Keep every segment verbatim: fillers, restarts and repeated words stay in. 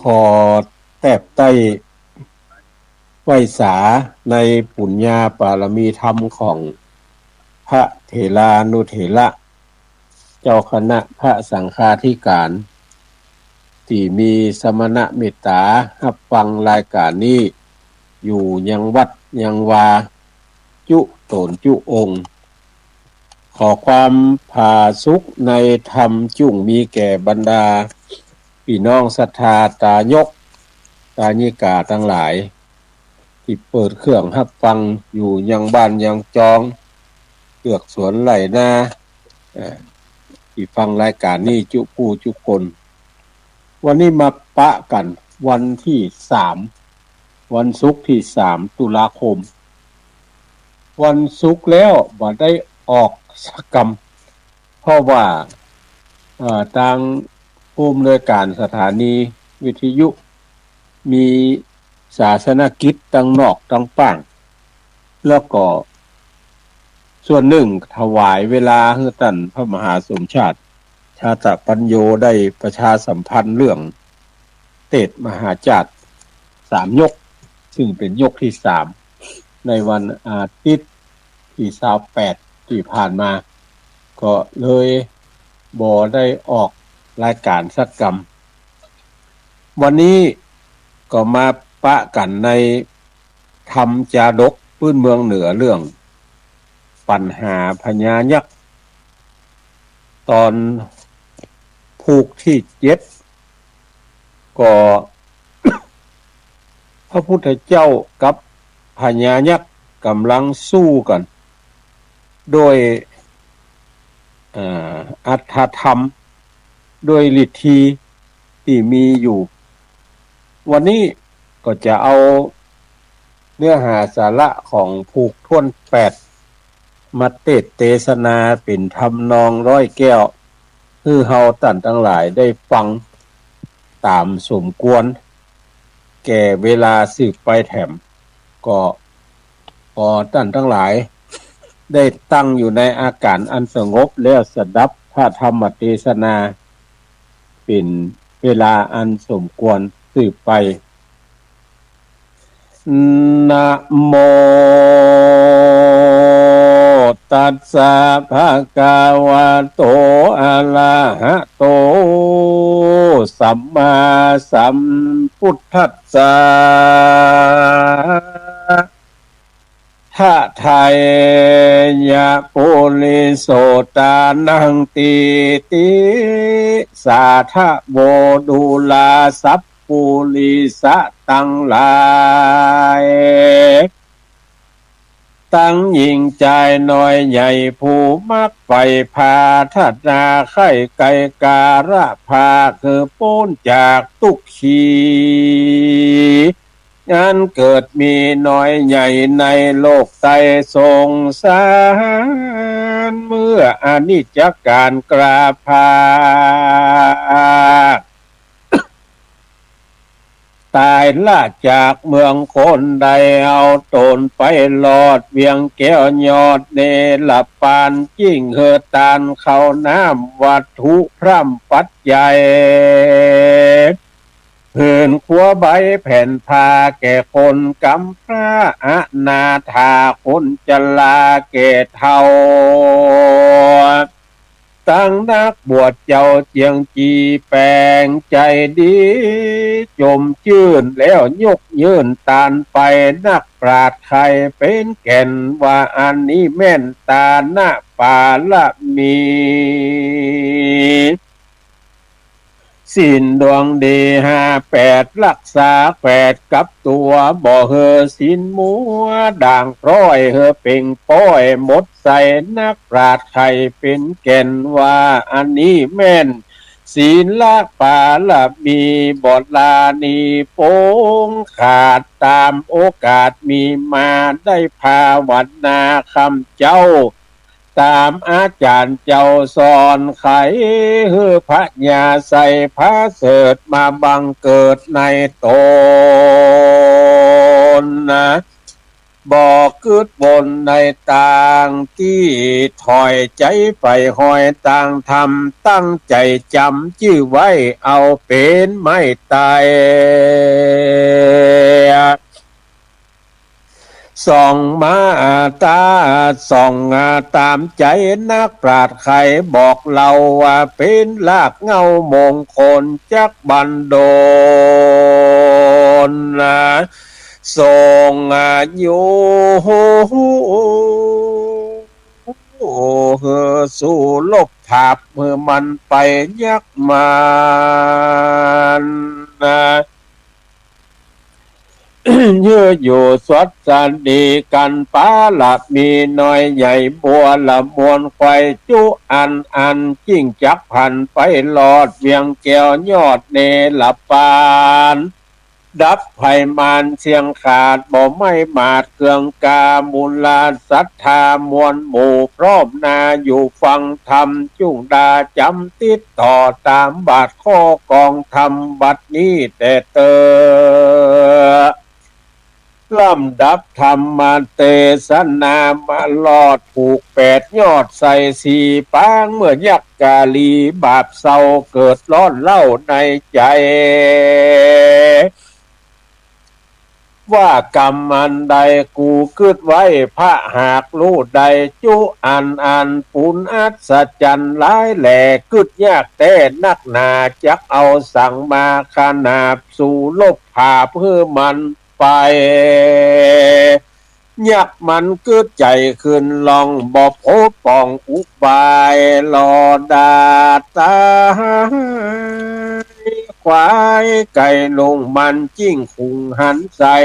ขอแตบใต้ไหว้สาในปุญญาปารมีธรรมของพระเถรานุเถระ เจ้าคณะพระสังฆาธิการ ตี้มีสมณะเมตต๋าฮับฟังรายก๋านนี้อยู่ยังวัดยังวา จุ๊ต๋นจุ๊องค์ ขอความผาสุกในธรรมจุ่งมีแก่บรรดาปี้น้องศรัทธาตายกตายิกาตังหลาย ตี้เปิดเครื่องฮับฟังอยู่ยังบ้านยังจอง เฮือกสวนไฮ่นา เอ่อ ตี้ฟังรายก๋านนี้จุ๊ผู้จุ๊คน วันนี้มาปะกั๋นวันตี้สาม วันศุกร์ตี้สามตุลาคม วันศุกร์แล้วบ่ได้ออกสักกำ เพราะว่า เอ่อ ตางผู้อำนวยก๋านสถานีวิทยุ มีศาสนกิจตังนอกตังป้าง แล้วก็ส่วนนึ่งถวายเวลาหื้อต้านพระมหาสมชาติ ชาตปัญโญ ได้ประชาสัมพันธ์เรื่องเตสน์มหาจาตุสามยก ซึ่งเป๋นยกตี้สาม ในวันอาทิตย์ตี้ซาวแปดตี้ผ่านมา ก็เลยบ่ได้ออกรายก๋านสักกำ วันนี้ก็มาปะกั๋นในธรรมจาดกปื๊นเมืองเหนือเรื่องปัญหาพญายักษ์ ต๋อนผูกตี้เจ็ด ก็ พระพุทธเจ้ากับพญายักษ์ก่ำลังสู้กั๋น โดย เอ่อ อัตถธรรม โดยฤทธีตี้มีอยู่ วันนี้ก็จะเอาเนื้อหาสาระของผูกถ้วนแปด มาเตสน์เตสนาเป๋นทำนองร้อยแก้ว หื้อเฮาต้านตังหลายได้ฟังต๋ามสมควรแก่เวลาสืบไปแถม ก็ขอต้านตังหลายได้ตั้งอยู่ในอาก๋านอันสงบแล้วสดับพระธรรมเตสนาเป๋นเวลาอันสมควรสืบไป นะโม ตัสสะ ภะคะวะโต อะระหะโต สัมมาสัมพุทธัสสะ ทะไทยะปุริโส ตานัง ตีติ สาทะโว ดูราสัพปุริสะตังหลาย ตังหญิงจายน้อยใหญ่ ผู้มักใฝ่ผาถนาใค่ไกร้ก๋าละผาก หื้อป๊นจากตุ๊กขี อันเกิดมีน้อยใหญ่ในโลกไตรสงสาร เมื่ออนิจจการกล้าผาก ต๋ายละจากเมืองคน ได้เอาต๋นไปลอดเวียงแก้วยอดเนรปาน จิ่งหื้อตานข้าวน้ำวัตถุพร่ำปัจจัย ผืนครัวใบแผ่นผ้าแก่คนกำพร้า อนาถาคนจราแก่เฒ่า ตังนักบวชเจ้าเจียงจีแป๋งใจ๋ดี จมจื้นแล้วยกยื่นตานไป นักปราชญ์ใค่เป๋นแก่นว่า อันนี้แม่นตานะปารมี ศีลดวงดีห้าแปด รักษาแขวดกับตั๋ว บ่หื้อศีลมัวด่างพร้อย หื้อเป่งป้อยหมดใส นักปราชญ์ใค่เป๋นแก่นว่า อันนี้แม่นศีลปารมี บ่ละหนีปงขาด ต๋ามโอกาสมีมา ได้ภาวนาคำเจ้า ต๋ามอาจ๋ารย์เจ้าสอน ใค่หื้อพญาไชยผาเสริฐมาบังเกิดในต๋นนะ บ่กึ๊ดวนในตางตี้ ถอยใจ๋ไปฮอยตางธรรม ตั้งใจ๋จ๋ำจื้อไว้ เอาเป๋นไม้ตาย ส่องมาตา ส่องต๋ามใจ๋นักปราชญ์ ใค่บอกเล่าว่าเป๋นรากเหง้ามงคลจักบันดล ส่งอยู่ หื้อสู่ลบผาปหื้อมันไปยักมันนะ ยื้ออยู่สวัสดีกั๋น ปาระมีน้อยใหญ่ บัวละมวลไขว่จุอันอัน จึ่งจักผันไปรอดเวียงแก้วยอดเนรปาน ดับภัยมารเสี้ยงขาด บ่ไหม้หมาดเครื่องกา มูลศรัทธามวลหมู่ พร้อมหน้าอยู่ฟังธรรม จุ่งดาจ๋ำติดต่อต๋ามบาท ข้อกองธรรมบัดนี้แต๊เต๊อะ ลำดับธรรมเตสนามารอด ผูกแปดยอดใส่สี่ปาง เมื่อยักษ์กาลีบาปเศร้า เกิดร้อนเล่าในใจ๋ ว่ากรรมอันใดกูกึ๊ดไว้ พระหากฮู้ได้จุอันอัน ปุญอัศจรรย์หลายแหล่ กึ๊ดยากแต๊นักหนา จักเอาสังมาขนาบ สู่ลบผาปหื้อมันไป ยักษ์มันกึ๊ดใจ๋ขึ้นลอง บ่โผดป่องอุบายหล่อดาตาย ขวายไก่ลงมันจึ่งคุงหันใส่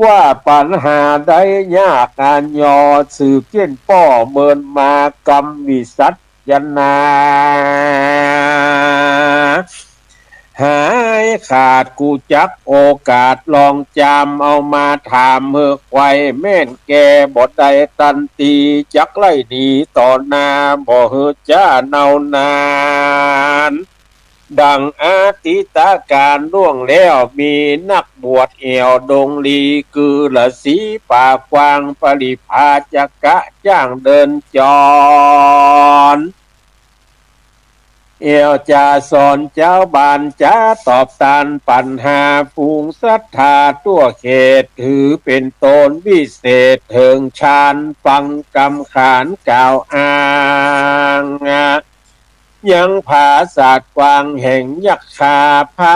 ว่าปัญหาใดยากอันยอ สืบเจ้นป้อเมินมากำวิสัชนา หายขาด กูจักโอกาสลองจาม เอามาถามหื้อไขว่แม่นแก่ บ่ได้ตันตี จักไล่หนีต่อหน้า บ่หื้อจ้าเนาหนาน ดังอดีตก๋านล่วงแล้ว มีนักบวชแอ่วดงลี คือฤๅษีปากกว้าง ปริพาชกะจ้างเดินจร แอ่วจะสอนจาวบ้าน จะตอบต้านปัญหา ฝูงศรัทธาทั่วเขต ถือเป๋นต๋นวิเศษ เถิงฌานฟังกำขานกล่าวอ้าง ยังผาสาทกว้างแห่งยักขา ผา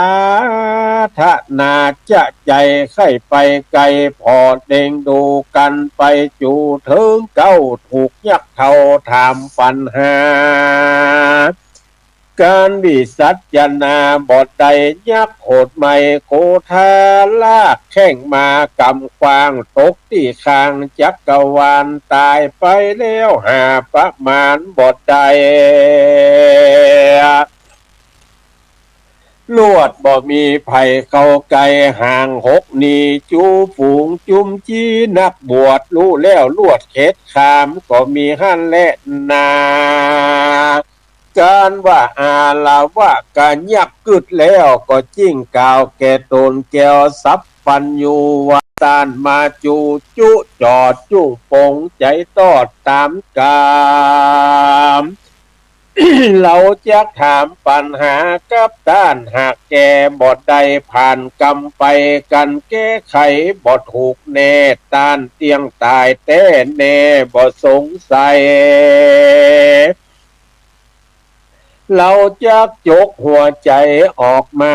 ทะนาจะใจ๋ใค่ไปไกล ผ่อเล็งดูกั๋นไป จู๋เถิงเก๊า ถูกยักษ์เฒ่าถามปัญหา ก๋านวิสัชนาบ่ได้ ยักษ์โหดไหม้โกธา ลากแข้งมากำกว้าง ตกตี้ข้างจักรวาล ต๋ายไปแล้วห้าประมาณบ่ได้ ลวดบ่มีใผเข้าใก้ ห่างหกลี้ จู๋ฝูงจุมจี๋นักบวช ฮู้แล้วลวดเข็ดขาม ก็มีหั้นแลนา ก๋านว่าอาละวะก๋านยักษ์กึ๊ดแล้ว ก็จึ่งกล่าวแก่ต๋นแก้วสัพพัญญูว่า ต้านมาจู๋จุจอดจุ่งปงใจ๋ตอดต๋ามกำ เฮาจักถามปัญหากับต้าน หากแก้บ่ได้ผ่านกำไป กั๋นแก้ไขบ่ถูกแน่ ต้านเตี้ยงต๋ายแต๊แน่บ่สงสัย เฮาจักจกหัวใจ๋ออกมา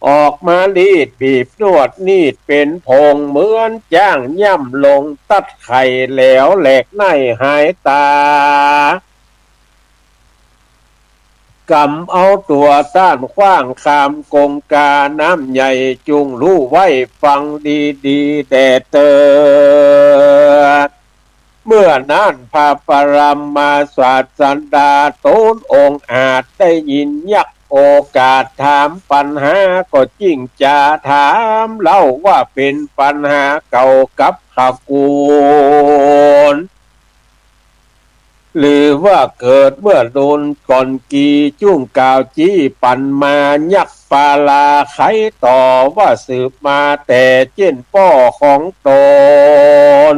ออกมาลีดบีบนวดนีดเป๋นผง เหมือนจ๊างย่ำลงตัดไข่ แหลวแหลกในหายต๋า ก๋ำเอาตั๋วต้านขว้างข้ามกงกาน้ำใหญ่ จุ่งฮู้ไว้ฟังดีๆ แด่เต๊อะ เมื่อนั้นพระปรมาศาสดาต๋นองค์อาจ ได้ยินยักษ์โอกาสถามปัญหา ก็จึ่งจะถามเล่าว่าเป๋นปัญหาเก่ากับขกูล หรือว่าเกิดเมื่อโดนก่อนกี่ จุ่งกล่าวจี้ปันมา ยักษ์ปาลาไขต่อว่าสืบมาแต่เจ้นป้อของตน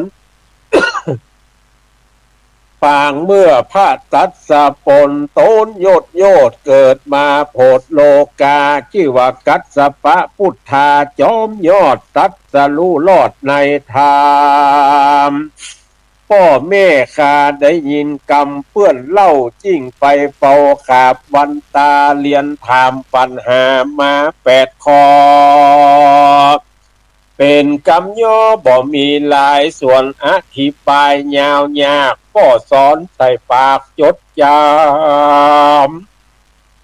ปางเมื่อพระตัสสะปนตนโยดโยดเกิดมาโผดโลกา จื้อว่ากัสสปะปุทธาจอมยอดตรัสรู้รอดในธรรม ป้อแม่ข้าได้ยินกำเปื้อนเล่า จึ่งไปเป่าขาบวันตา เรียนถามปัญหามาแปดข้อ เป๋นกำย่อบ่มีหลาย ส่วนอธิบายยาวยาก ป้อสอนใส่ปากจดจำ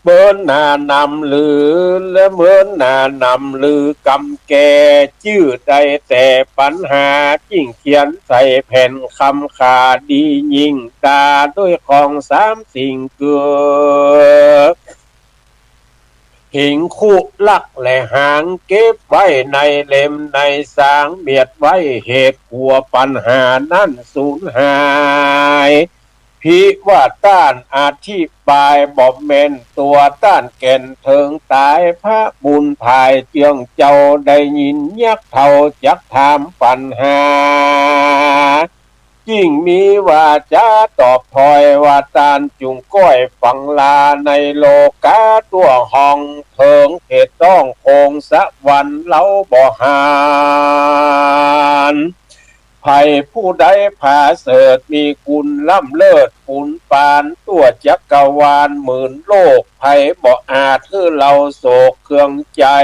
เหมินหน้านำลือ และเหมินหน้านำลือกำแก่ จื้อได้แต่ปัญหา จึ่งเขียนใส่แผ่นคำ ข้าดียิ่งต๋า ด้วยของสามสิ่งคือ หิงคุลักและหาง เก็บไว้ในเล่มในสาง เมียดไว้เหตุกั๋วปัญหานั้นสูญหาย ภิว่าต้านอธิบายบ่แม่นตั๋ว ต้านแก่นเถิงต๋าย พระบุญภายเจื้องเจ้า ได้ยินยักษ์เฒ่าจักถามปัญหา จึ่งมีวาจาตอบถอยว่า ต้านจุ่งก้อยฟังลา ในโลกาตั๋วห้องเถิง เขตต้องโคงสวรรค์เฮาบ่หัน ใผผู้ใดผาเสริฐมีกุณล้ำเลิศปูนปาน ตั๋วจักรวาลหมื่นโลก ใผบ่อาจหื้อเฮาโศกเคืองใจ๋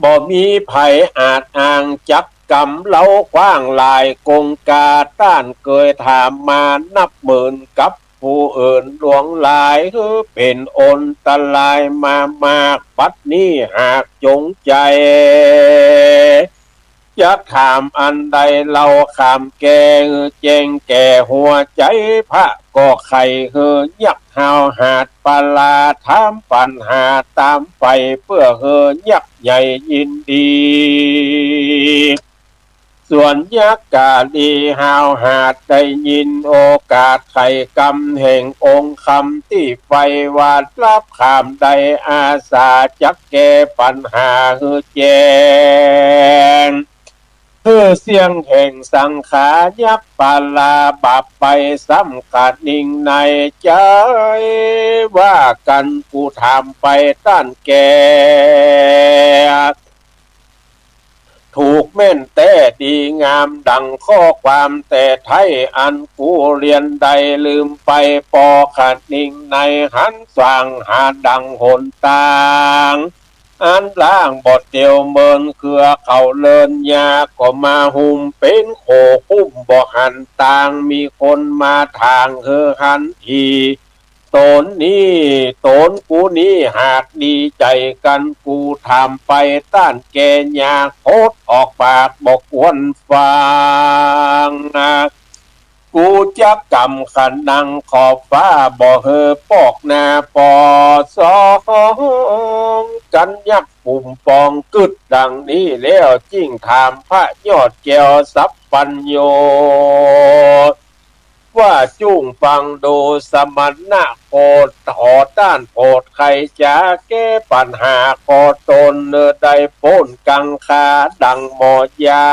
บ่มีใผอาจอ้างจักกำ เฮากว้างหลายกงกา ต้านเกยถามมานับหมื่นกับผู้อื่นหลวงหลาย หื้อเป๋นอันตรายมามาก บัดนี้หากจงใจ๋ จักถามอันใดเฮาข้ามแก้ หื้อแจ้งแก่หัวใจ๋ พระก็ใค่หื้อยักษ์ห้าวหาดปาลา ถามปัญหาต๋ามใฝ่ เปื้อหื้อยักษ์ใหญ่ยินดี ส่วนยักษ์กาลีห้าวหาดได้ยินโอกาสไขกำแห่งองค์คำตี้ใฝ่ ว่ารับข้ามได้อาสาจักแก้ปัญหาหื้อแจ้ง หื้อเสี้ยงแห่งสังขายักษ์ปาลาบาปไปซ้ำกะนิ่งในใจ๋ ว่ากั๋นกูถามไปต้านแก่ ถูกแม่นแต๊ดีงามดังข้อความแต่ไท้อันกูเรียนได้ลืมไป ปอกะนิ่งในหันสว่างหาดังหนตาง อันล่างบ่เตียวเมินเครือเขาเลินยา ก็มาหุ้มเป๋นโขคุ้มบ่หันตาง มีคนมาถางหื้อหันที ตนนี้ตนกูนี้หากดีใจ๋กั๋น กูถามไปต้านแก่ยา โผดออกปากบ่ควรฟัง กูจักกำขะนังขอบฟ้า บ่หื้อปอกหน้าปอสองกั๋น ยักษ์ปุ่มปองกึ๊ดดังนี้แล้ว จึ่งถามพระยอดแก้วสัพพัญญู ว่าจุ่งฟังดูสมณะโพธิ ขอต้านโผดใค่จ๋าแก้ปัญหา ขอตนได้ป๊นกังขาดังหมอยา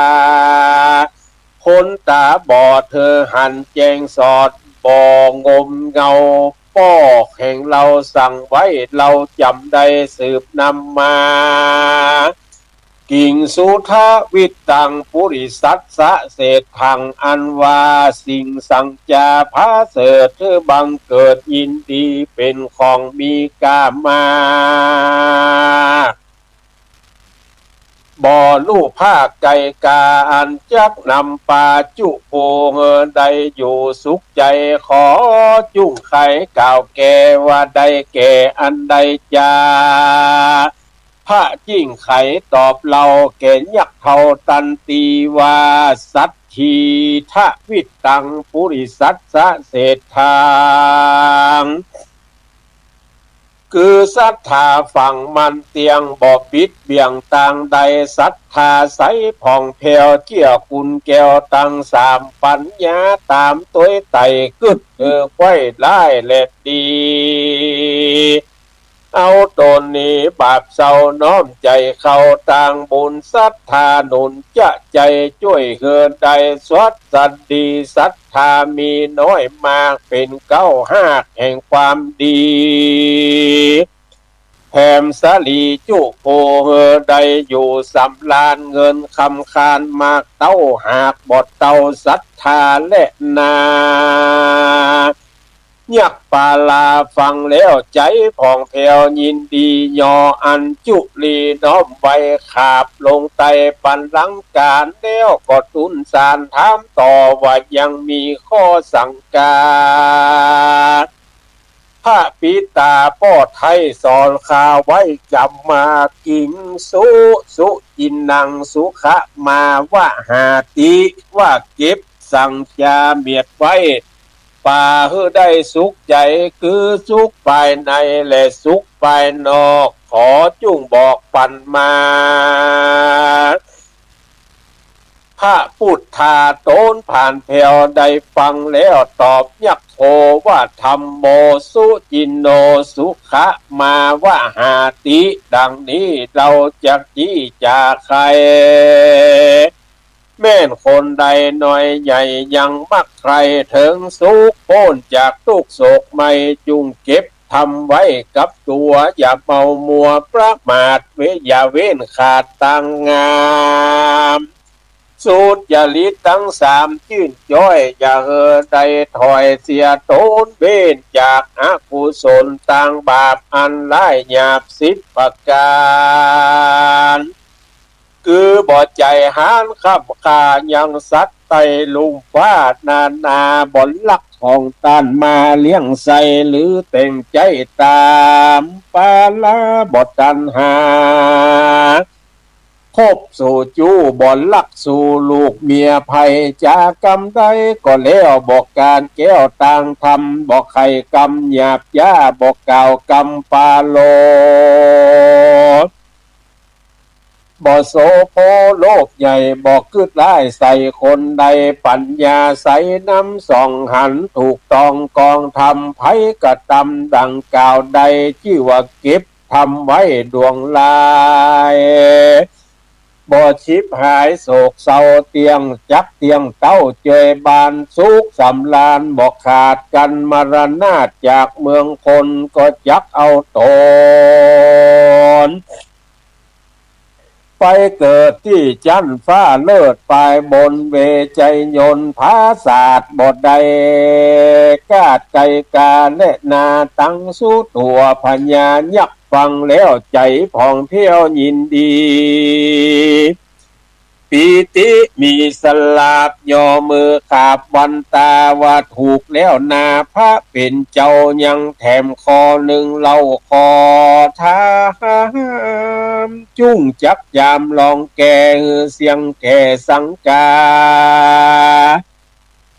คนต๋าบอดหื้อหันแจ้งสอด บ่งมเงา ป้อแห่งเฮาสั่งไว้ เฮาจ๋ำได้สืบนำมา กิงสุทวิตตังปุริสัสสะเศรษฐัง อันว่าสิ่งสังจาผาเสริฐ หื้อบังเกิดยินดีเป๋นของมีก้ามาก บ่ฮู้ภาคไกลกา อันจักนำปาจุภูมิหื้อได้อยู่สุขใจ๋ ขอจุ่งใค่กล่าวแก่ว่าได้แก่อันใดจา พระจึ่งใค่ตอบเล่าแก่ยักษ์เฒ่าตันตีว่า สัตถีทวิตตังปุริสัสสะเศรษฐัง คือศรัทธาฝังมั่นเตี้ยง บ่บิดเบี่ยงตางใด ศรัทธาใสผ่องแผ้ว เจื้อกุนแก้วตังสาม ปั๋ญญาต๋ามตวยไต่ กึ๊ดหื้อไขว้ได้และดี เอาต๋นหนีบาปเศร้า น้อมใจ๋เข้าตางบุญ ศรัทธาหนุนจะใจ๋จ้วยหื้อได้ สวัสดีศรัทธามีน้อยมาก เป๋นเก๊าฮากแห่งความดี แถมสะหลีจุผู้หื้อได้อยู่สำราญ เงินคำคานมากเต้า หากบ่เต้าศรัทธาแลนา ยักษ์ปาลาฟังแล้วใจ๋ผ่องแผ้วยินดี ยออัญจุลีน้อมไหว้ ขาบลงไต่ปันลังกาแล้ว ก็ตุ๊นสานถามต่อว่ายังมีข้อสังกา พระปิตาป้อไท้สอนข้าไว้จ๋ำมา กิงสุ สุจินนัง สุขะมาวะหาติ ว่าเก็บสังจาเมียดไว้ ปาหื้อได้สุขใจ๋ คือสุขภายในและสุขภายนอก ขอจุ่งบอกปั๋นมา พระปุทธาโตนผ่านแผ้วได้ฟังแล้วตอบยักษ์โขว่า ธัมโม สุจินโน สุขะมาวะหาติ ดังนี้เฮาจักจี้จ๋าไข แม่นคนใดน้อยใหญ่ยังมักใคร่เถิงสุข ป๊นจากตุ๊กข์โศกไม้ จุ่งเก็บทำไว้กับตั๋ว อย่าเมามัวประมาท เว้น อย่าเว้นขาดตางงาม สุจริตตังสามจื้นจ้อย อย่าหื้อได้ถอยเสียต๋น เว้นจากอกุศลตางบาปอันร้ายหยาบสิบประก๋าน คือบ่ใจ๋หาญค่ำค่ายังสัตว์ใต้ลุ่มฟ้านานา บ่ลักของต้านมาเลี้ยงใส่ หรือแต่งใจ๊ต๋าม ปาลาบ่ตัณหา คบสู่จู้บ่ลักสู่ลูกเมียใผ จ๋ากำใดก็แล้ว บ่กานแก้วตางธรรม บ่ใค่กำหยาบจ๊า บ่กล่าวกำปาโล บ่โสโภโลภใหญ่ บ่กึ๊ดร้ายใส่คนใด ปัญญาใสนำส่องหันถูกต้องกองธรรม ใผกระตำดังกล่าวใด จื้อว่าเก็บทำไว้ดวงลาย บ่ฉิบหายโศกเศร้าเตี้ยง จักเตี้ยงเต้าเจยบาน สุขสำราญบ่ขาดกั๋น มรณาจากเมืองคน ก็จักเอาต๋น ไปเกิดตี้จั๊นฟ้าเลิศปายบน เวไชยนต์ผาสาทบ่ได้ กาดไกกาและนาตังสุตั๋ว พญายักษ์ฟังแล้วใจ๋ผ่องแผ้วยินดี ปีติมีสลาบ ยอมือขาบวันตา ว่าถูกแล้วนา พระเป๋นเจ้ายังแถมข้อนึ่งเล่า ขอถาม จุ่งจักยามลองแก้ หื้อเสี้ยงแก้สังกา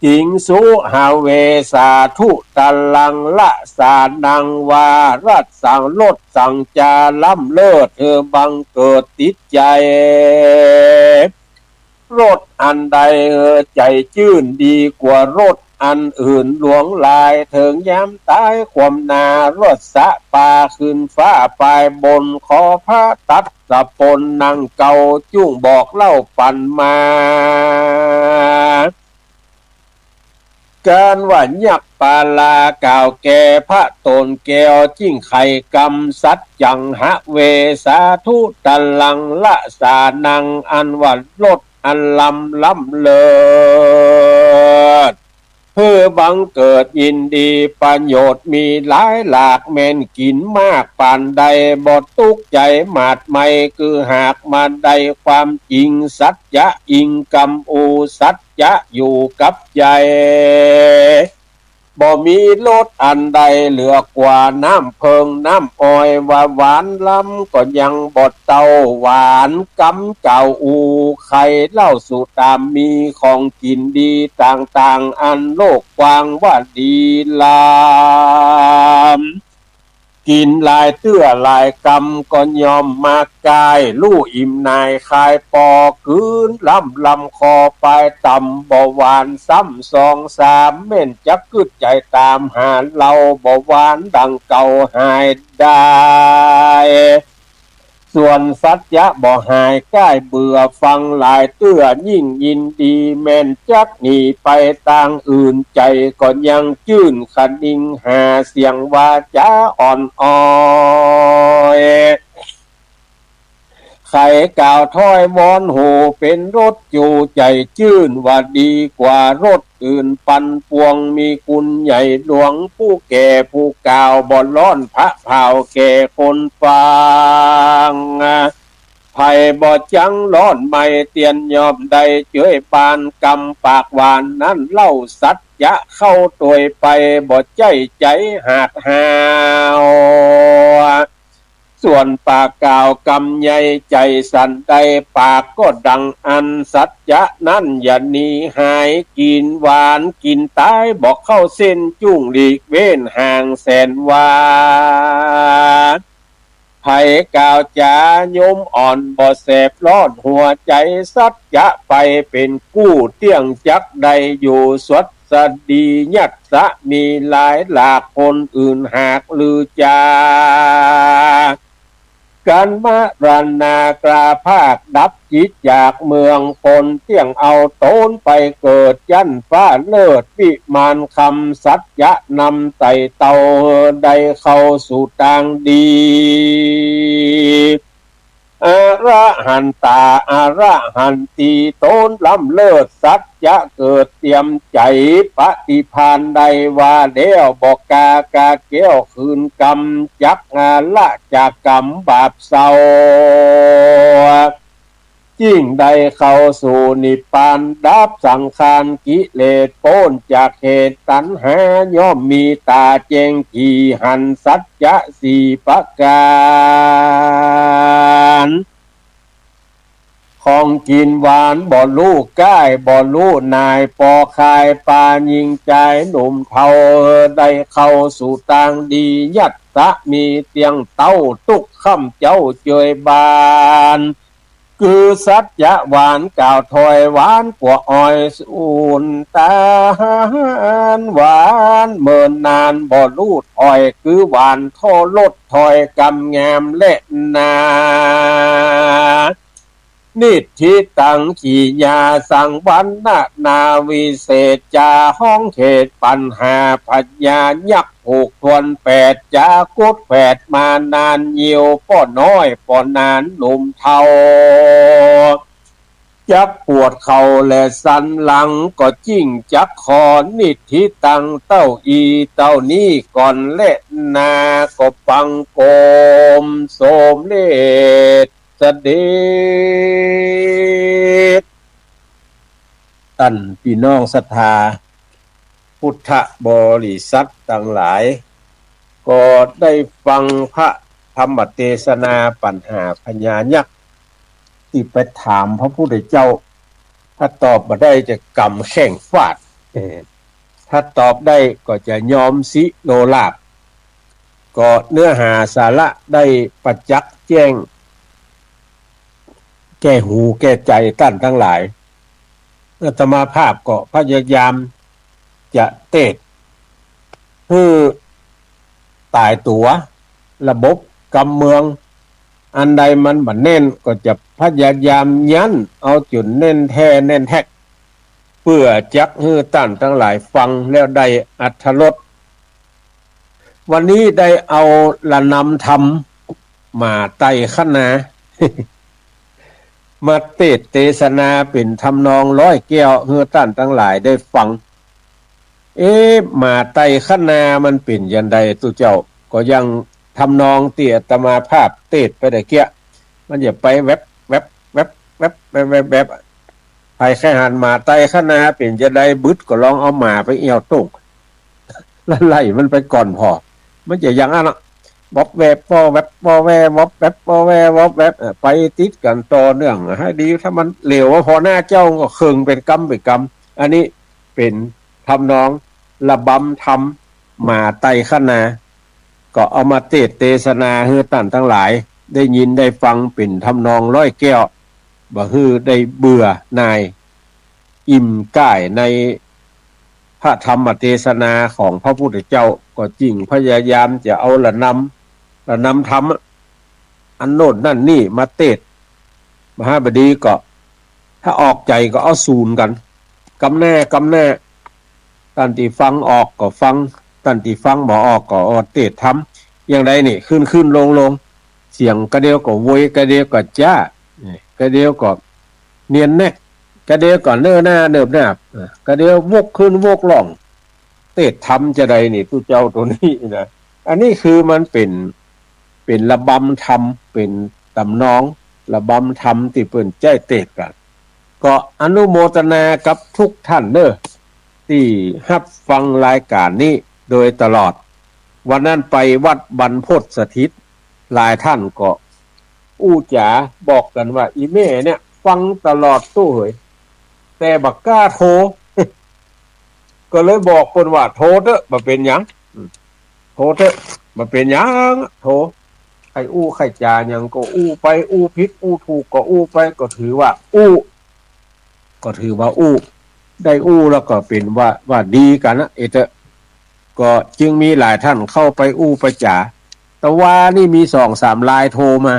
กิงสุหาเวสาธุตะลัง ละสานัง ว่ารัตสังรสสังจาล้ำเลิศ หื้อบังเกิดติดใจ๋ รสอันใดหื้อใจ๋จื้นดีกว่ารสอันอื่นหลวงหลาย เถิงยามต๋ายความหน้ารสสะปาขึ้นฟ้าปายบน ขอพระตัสสะปนนั่งเก่า จุ่งบอกเล่าปั๋นมา กานว่ายักษ์ปาลากล่าวแก่พระโตนแก้ว จึ่งไขกำสัจจังหะเวสาธุตะลัง ละสานัง อันว่ารสอันล้ำล้ำเลิศ หื้อบังเกิดยินดี ประโยชน์มีหลายหลาก แม่นกิ๋นมากปานใด บ่ตุ๊กข์ใจ๋หมาดไหม้ คือหากมาได้ความจริง สัจจะอิงกำอู้ สัจจะอยู่กับใจ๋ บ่มีรสอันใดเหลือกว่าน้ำเผิงน้ำอ้อย ว่าหวานล้ำก็ยังบ่เต้าหวานกำกล่าวอู้ ใค่เล่าสู่ต๋ามมีของกิ๋นดีต่างๆ อันโลกกว้างว่าดีล้ำ กิ๋นหลายเตื้อหลายกำก็ย่อมมากาย ลู่อิ่มหน่ายคายปอ กื๋นลำลำคอไป ต่ำบ่หวานซ้ำสองสาม แม่นจักกึ๊ดใจ๋ต๋ามหาเฮา บ่หวานดังเก่าหายได้ ส่วนสัจจะบ่หายก้ายเบื่อฟังหลายเตื้อ ยิ่งยินดีแม่นจักหนีไปตางอื่น ใจ๋ก็ยังจื้นคะนิงหา เสียงวาจ๋าอ่อนอ้อย ใค่กล่าวถ้อยวอน โหเป๋นรสจู๋ใจ๋จื้น ว่าดีกว่ารสอื่นปันปวง มีคุณใหญ่หลวง ผู้แก่ผู้กล่าวบ่ร้อนผะเผาแก่คนฟัง ใผบ่จั้งร้อนไหม้เตียน ย่อมได้เจยบาน กำปากหวานนั้นเล่า สัจจะเข้าตวยไป บ่ใจ้ใจ๋หาดหาว ส่วนปากกล่าวกำใหญ่ใจ๋สันใด ปากก็ดังอั้น สัจจะนั้นอย่าหนีหาย กิ๋นหวานกิ๋นต๋าย บ่เข้าเส้นจุ่งหลีกเว้นห่างแสนวา ใผกล่าวจ๋าโยมอ่อนบ่แสบร้อนหัวใจ๋ สัจจะไปเป๋นกู้ เตี้ยงจักได้อยู่สวัสดี ยัตสะมีหลายหลาก คนอื่นหากลือจา กันมรณากราภาค ดับจิตจากเมืองคน เตี้ยงเอาต๋นไปเกิดจั้นฟ้าเลิศวิมานคำ สัจจะนำไต่เต้า ได้เข้าสู่ตางดี อรหันตา อรหันตี ต๋นล้ำเลิศ สัจจะเกิดเตียมใจ๋ ปฏิภาณได้ว่าแล้ว บ่กล้ากาดแก้วคืนกำ จักอาละจากกรรมบาปเศร้า ยิ่งได้เข้าสู่นิพพาน ดับสังขารกิเลส ป๊นจากเหตุตัณหา ย่อมมีต๋าแจ้งจี๋ หันสัจจะสี่ประก๋าน ของกิ๋นหวานบ่ฮู้ก้าย บ่ฮู้หน่าย ปอคายปาญิงจายหนุ่มเฒ่า ได้เข้าสู่ตางดี ยัตสะมีเตี้ยงเต้า ตุ๊กค่ำเจ๊าเจยบาน คือสัจจะหวานกล่าวถ้อย หวานกว่าอ้อยสูนต๋าล หวานเมินนานบ่ฮู้ถ้อย คือหวานท่อรสถ้อยกำงามแลนา นิฏฐิตัง กิริยาสัง วรรณนาวิเศษจา ฮ้องเทศน์ปัญหาพญายักษ์ ผูกถ้วนแปดจากุดแฝดมานานยิว ป้อน้อยป้อนานหนุ่มเฒ่า จักปวดเข่าและสันหลัง ก็ยิ่งจักขอนิฏฐิตัง เต้าอี้เต้านี้ก่อนแลนา ก็ฟังโกมสมเร็จ เสด็จ ต้านปี้น้องศรัทธาพุทธบริษัทตังหลาย ก็ได้ฟังพระธรรมเตสนาปัญหาพญายักษ์ ตี้ไปถามพระพุทธเจ้า ถ้าตอบบ่ได้จะก๋ำแข้งฟาด เออ ถ้าตอบได้ก็จะยอมสิโลลาภ ก็เนื้อหาสาระได้ประจักษ์แจ้ง แก่หูแก่ใจ๋ต้านตังหลาย อาตมาภาพก็พยายามจะเตสน์หื้อต๋ายตั๋ว ระบบกำเมือง อันใดมันบ่แน่นก็จะพยายามยั้นเอาจ๋นแน่นแท้แน่นแต๊ก เปื้อจักหื้อต้านตังหลายฟังแล้วได้อรรถรส วันนี้ได้เอาละนำธรรมหมาไตรคณา มาเตสน์เตสนาเป๋นทำนองร้อยแก้วหื้อต้านตังหลายได้ฟัง เอ๊ะ หมาไตรคณามันเป๋นจะใดตุ๊เจ้า ก็ยังทำนองตี้อาตมาภาพเตสน์ไปตะเกียะ มันจะไปแวบ แวบ แวบ แวบ แวบ แวบ แวบ ใผใค่หันหมาไตรคณาเป๋นจะใด บึดก็ลองเอาหมาไปเอี่ยวตุ้ง แล้วไล่มันไปก่อนผ่อ มันจะอย่างนั้นอะ วอบแวบป้อแวบป้อแว วอบแวบป้อแว วอบแวบ เอ่อ ไปติดกั๋นต่อเนื่อง หื้อดี ถ้ามันเหลวผ่อหน้าเจ้าก็เคิงเป๋นกำเป๋นกำ อันนี้เป๋นทำนองระบำธรรมหมาไตรคณา ก็เอามาเตสน์เตสนาหื้อต้านตังหลายได้ยินได้ฟังเป๋นทำนองร้อยแก้ว บ่หื้อได้เบื่อหน่าย อิ่มก้ายในพระธรรมเตสนาของพระพุทธเจ้า ก็จึงพยายามจะเอาหละนำ หละนำธรรมอะ อันโน่นนั่นนี่มาเตสน์ มหาบดีก็ ถ้าออกใจ๋ก็เอาสูนกั๋น กำแหน่ กำแหน่ ต้านตี้ฟังออกก็ฟัง ต้านตี้ฟังบ่ออกก็เอาเตสน์ธรรม อย่างใดนี่ ขึ้นขึ้นลงลง เสียงกะเดียวก็โวย กะเดียวก็จ๊า กะเดียวก็เนียนแนก กะเดียวก็เนิบหน้าเนิบหน้า เออ กะเดียววกขึ้นวกล่อง เตสน์ธรรมจาใดนี่ ตุ๊เจ้าตั๋วนี้นะ อันนี้คือมันเป๋น เป๋นระบำธรรม เป๋นต๋ำนองระบำธรรมตี้เปิ้นใจ๊เตสน์กั๋น ก็อนุโมทนากับทุกท่านเน่อ ตี้ฮับฟังรายก๋านนี้โดยตลอด วันนั้นไปวัดบรรพตสถิต หลายท่านก็อู้จ๋าบอกกั๋นว่า อี่แม่เนี่ยฟังตลอดตุ๊เหย แต่บ่กล้าโทร ก็เลยบอกเปิ้นว่า โทรเต๊อะ บ่เป๋นหยัง อืม โทรเต๊อะ บ่เป๋นหยัง โทร ใค่อู้ใค่จ๋าหยังก็อู้ไป อู้ผิดอู้ถูกก็อู้ไป ก็ถือว่าอู้ ก็ถือว่าอู้ ได้อู้แล้วก็เป๋นว่า ว่าดีกั๋นนะ เออเต๊อะ ก็จึงมีหลายท่านเข้าไปอู้ไปจ๋า แต่ว่านี่มีสองสามรายโทรมา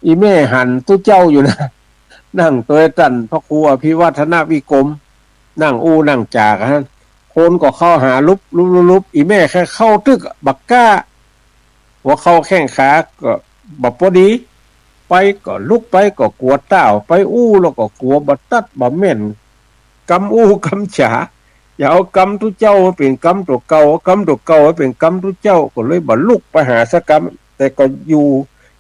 อี่แม่หันตุ๊เจ้าอยู่นะ นั่งตวยต้านพระครูอภิวัฒนวิกรม นั่งอู้นั่งจ๋ากั๋น คนก็เข้าหาลุบลุบลุบลุบ อี่แม่แค่เข้าตึกอะ บ่กล้า หัวเข่าแข้งขาก็บ่ปอดี ไปก็ลุกไปก็กั๋วต้าว ไปอู้แล้วก็กั๋วบ่ตัดบ่แม่น กำอู้กำจ๋า อย่าเอากำตุ๊เจ้ามาเป๋นกำตั๋วเก่า เอากำตั๋วเก่ามาเป๋นกำตุ๊เจ้า ก็เลยบ่ลุกไปหาสักกำ แต่ก็อยู่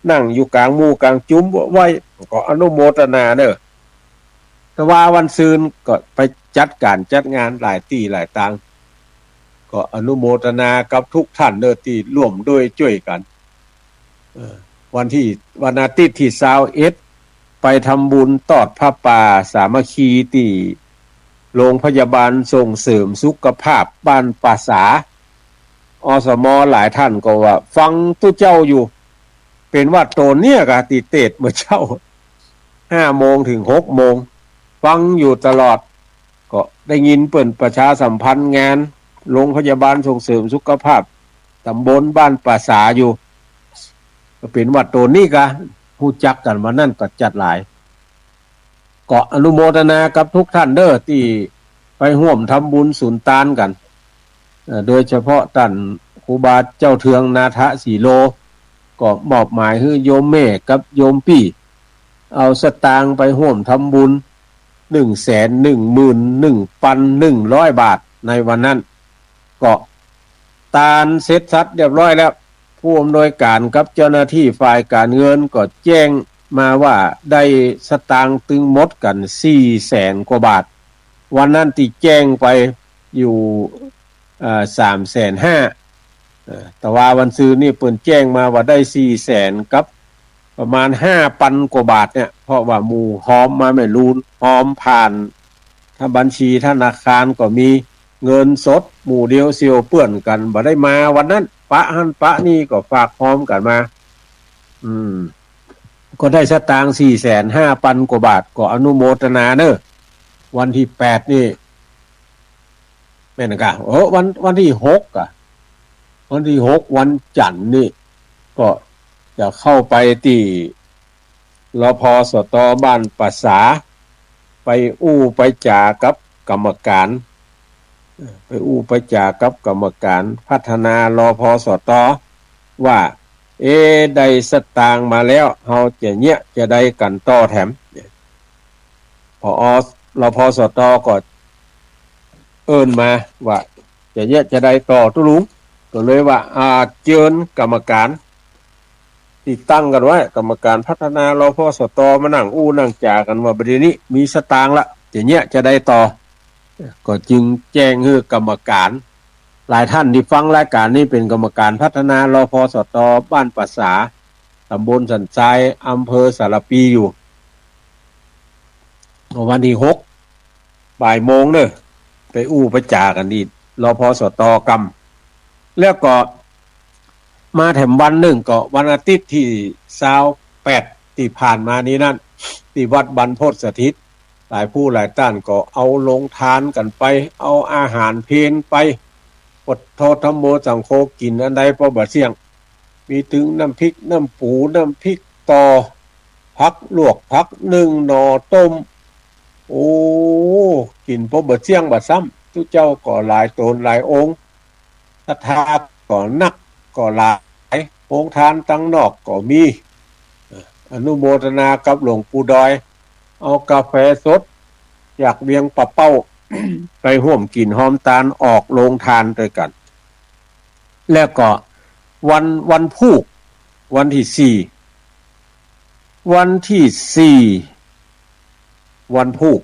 นั่งอยู่ก๋างหมู่ก๋างจุมไว้ ก็อนุโมทนาเน่อ แต่ว่าวันซืนก็ไปจัดก๋านจัดงานหลายตี้หลายตาง ก็อนุโมทนากับทุกท่านเน่อตี้ร่วมด้วยจ้วยกั๋น เอ่อ วันตี้ วันอาทิตย์ตี้ซาวเอ็ด ไปทำบุญตอดผ้าป่าสามัคคีตี้โรงพยาบาลส่งเสริมสุขภาพบ้านป่าสา อสม หลายท่านก็ว่าฟังตุ๊เจ้าอยู่ เป๋นว่าตั๋วเนี้ยกาตี้เตสน์เมื่อเจ๊า ห้าโมงเถิงหกโมง ฟังอยู่ตลอด ก็ได้ยินเปิ้นประชาสัมพันธ์งานโรงพยาบาลส่งเสริมสุขภาพต๋ำบลบ้านป่าสาอยู่ ก็เป๋นว่าตั๋วนี้กา ฮู้จักกั๋นวันนั้นก็จัดหลาย ก็อนุโมทนากับทุกท่านเน่อตี้ไปฮ่วมทำบุญสุนตานกั๋น เอ่อ โดยเฉพาะต้านครูบาเจ้าเทืองนาถสีโล ก็มอบหมายหื้อโยมแม่กับโยมปี้ เอาสตางค์ไปฮ่วมทำบุญ หนึ่งแสนหนึ่งหมื่นหนึ่งพันหนึ่งร้อยบาทในวันนั้น ก็ตานเสร็จสับเรียบร้อยแล้ว ผู้อำนวยก๋านกับเจ้าหน้าตี้ฝ่ายก๋านเงินก็แจ้งมาว่าได้สตางค์ตึงหมดกั๋นสี่แสนกว่าบาท วันนั้นตี้แจ้งไปอยู่ เอ่อ สามแสนห้า เอ่อ แต่ว่าวันซืนนี่เปิ้นแจ้งมาว่าได้สี่แสนกับประมาณห้าปันกว่าบาทเนี่ย เพราะว่าหมู่ฮอมมาแม่ลูน ฮอมผ่าน ถ้าบัญชีธนาคารก็มีเงินสด หมู่เดียวเสี่ยวเปื้อนกั๋น บ่ได้มาวันนั้น ปะหั้นปะนี่ก็ฝากฮอมกั๋นมา อืม ก็ได้สตางค์สี่แสนห้าปันกว่าบาท ก็อนุโมทนาเน่อ วันตี้แปดนี่ แม่นกา เออ วัน วันตี้หกอะ วันตี้หก วันจั๋นทร์นี่ ก็จะเข้าไปตี้ รพสต บ้านป่าสา ไปอู้ไปจ๋ากับกรรมก๋าน เอ่อ ไปอู้ไปจ๋ากับกรรมก๋านพัฒนา รพสต ว่า เอ๊ะ ได้สตางค์มาแล้ว เฮาจะเยียะจะใดกั๋นต่อแถม ผอ รพสต ก็เอิ้นมาว่า จะเยียะจะใดต่อตุ๊ลุง ก็เลยว่า อ่า เจิญกรรมก๋านตี้ตั้งกั๋นไว้ กรรมก๋านพัฒนา รพสต มานั่งอู้นั่งจ๋ากั๋นว่า บ่าเดี่ยวนี้มีสตางค์ละ จะเยียะจะใดต่อ ก็จึงแจ้งหื้อกรรมก๋าน หลายท่านตี้ฟังรายก๋านนี้เป๋นกรรมก๋านพัฒนา รพสต บ้านป่าสา ต๋ำบลสันทราย อำเภอสารภีอยู่ วันตี้หก บ่ายโมงเน่อ ไปอู้ไปจ๋ากั๋นตี้ รพสต กำ แล้วก็ มาแถมวันนึ่งก็วันอาทิตย์ตี้ซาวแปดตี้ผ่านมานี้นั้น ตี้วัดบรรพตสถิต หลายผู้หลายต้านก็เอาโฮงตานกั๋นไป เอาอาหารเพลไป พุทโธธัมโมสังโฆ กิ๋นอันใดปอบ่เสี้ยง มีตึงน้ำพริกน้ำปู น้ำพริกต่อ ผักลวก ผักนึ่ง หน่อต้ม โอ้ กิ๋นปอบ่เสี้ยงบ่ซ้ำ ตุ๊เจ้าก็หลายต๋นหลายองค์ ศรัทธาก็นักก็หลาย โฮงตานตังนอกก็มี อนุโมทนากับหลวงปู่ดอย เอากาแฟสดจากเวียงป่าเป้า ไปฮ่วมกิ๋นฮอมตานออกโฮงตานตวยกั๋น แล้วก็วัน วันพูก วันตี้สี่ วันตี้สี่ วันพูก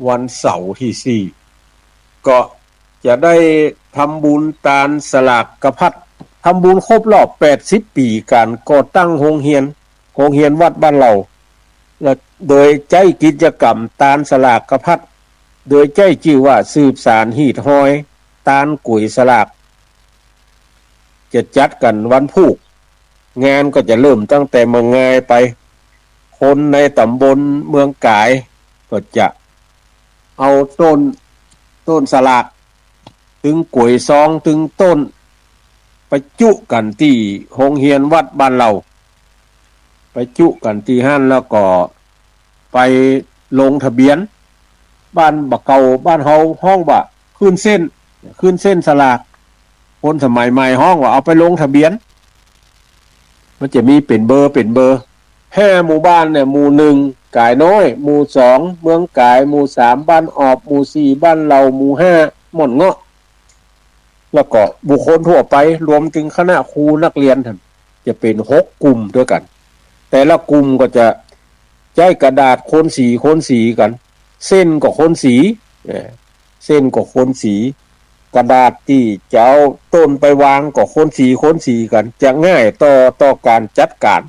วันเสาร์ตี้สี่ ก็จะได้ทำบุญตานสลากกะพัด ทำบุญครบรอบแปดสิบปี๋ก๋านก่อตั้งโฮงเฮียน โฮงเฮียนวัดบ้านเรา และโดยใจ๊กิจกรรมตานสลากกะพัด โดยใจ๊จื้อว่าสืบสานฮีตฮอยตานก๋วยสลาก จะจัดกั๋นวันพูก งานก็จะเริ่มตั้งแต่เมืองงายไป คนในต๋ำบลเมืองก๋ายก็จะเอาต้น ต้นสลาก ตึงก๋วยซอง ตึงต้น ไปจุกั๋นตี้โฮงเฮียนวัดบ้านเรา ไปจุกั๋นตี้หั้นแล้วก็ไปลงทะเบียน บ้านบ่าเก่าบ้านเฮาฮ้องว่าขึ้นเส้น ขึ้นเส้นสลาก คนสมัยใหม่ฮ้องว่าเอาไปลงทะเบียน มันจะมีเป๋นเบอร์ เป๋นเบอร์ ห้าหมู่บ้านเนี่ย หมู่หนึ่งก๋ายน้อย หมู่สองเมืองก๋าย หมู่สามบ้านออบ หมู่สี่บ้านเรา หมู่ห้าม่อนเงาะ แล้วก็บุคคลทั่วไป รวมตึงคณะครูนักเฮียน จะเป๋นหกกลุ่มตวยกั๋น แต่ละกลุ่มก็จะใจ๊กระดาษคนสี คนสีกั๋น เส้นก็คนสี เออ เส้นก็คนสี กระดาษตี้จะเอาต้นไปวางก็คนสี คนสีกั๋น จะง่ายต่อ ต่อก๋านจัดก๋าน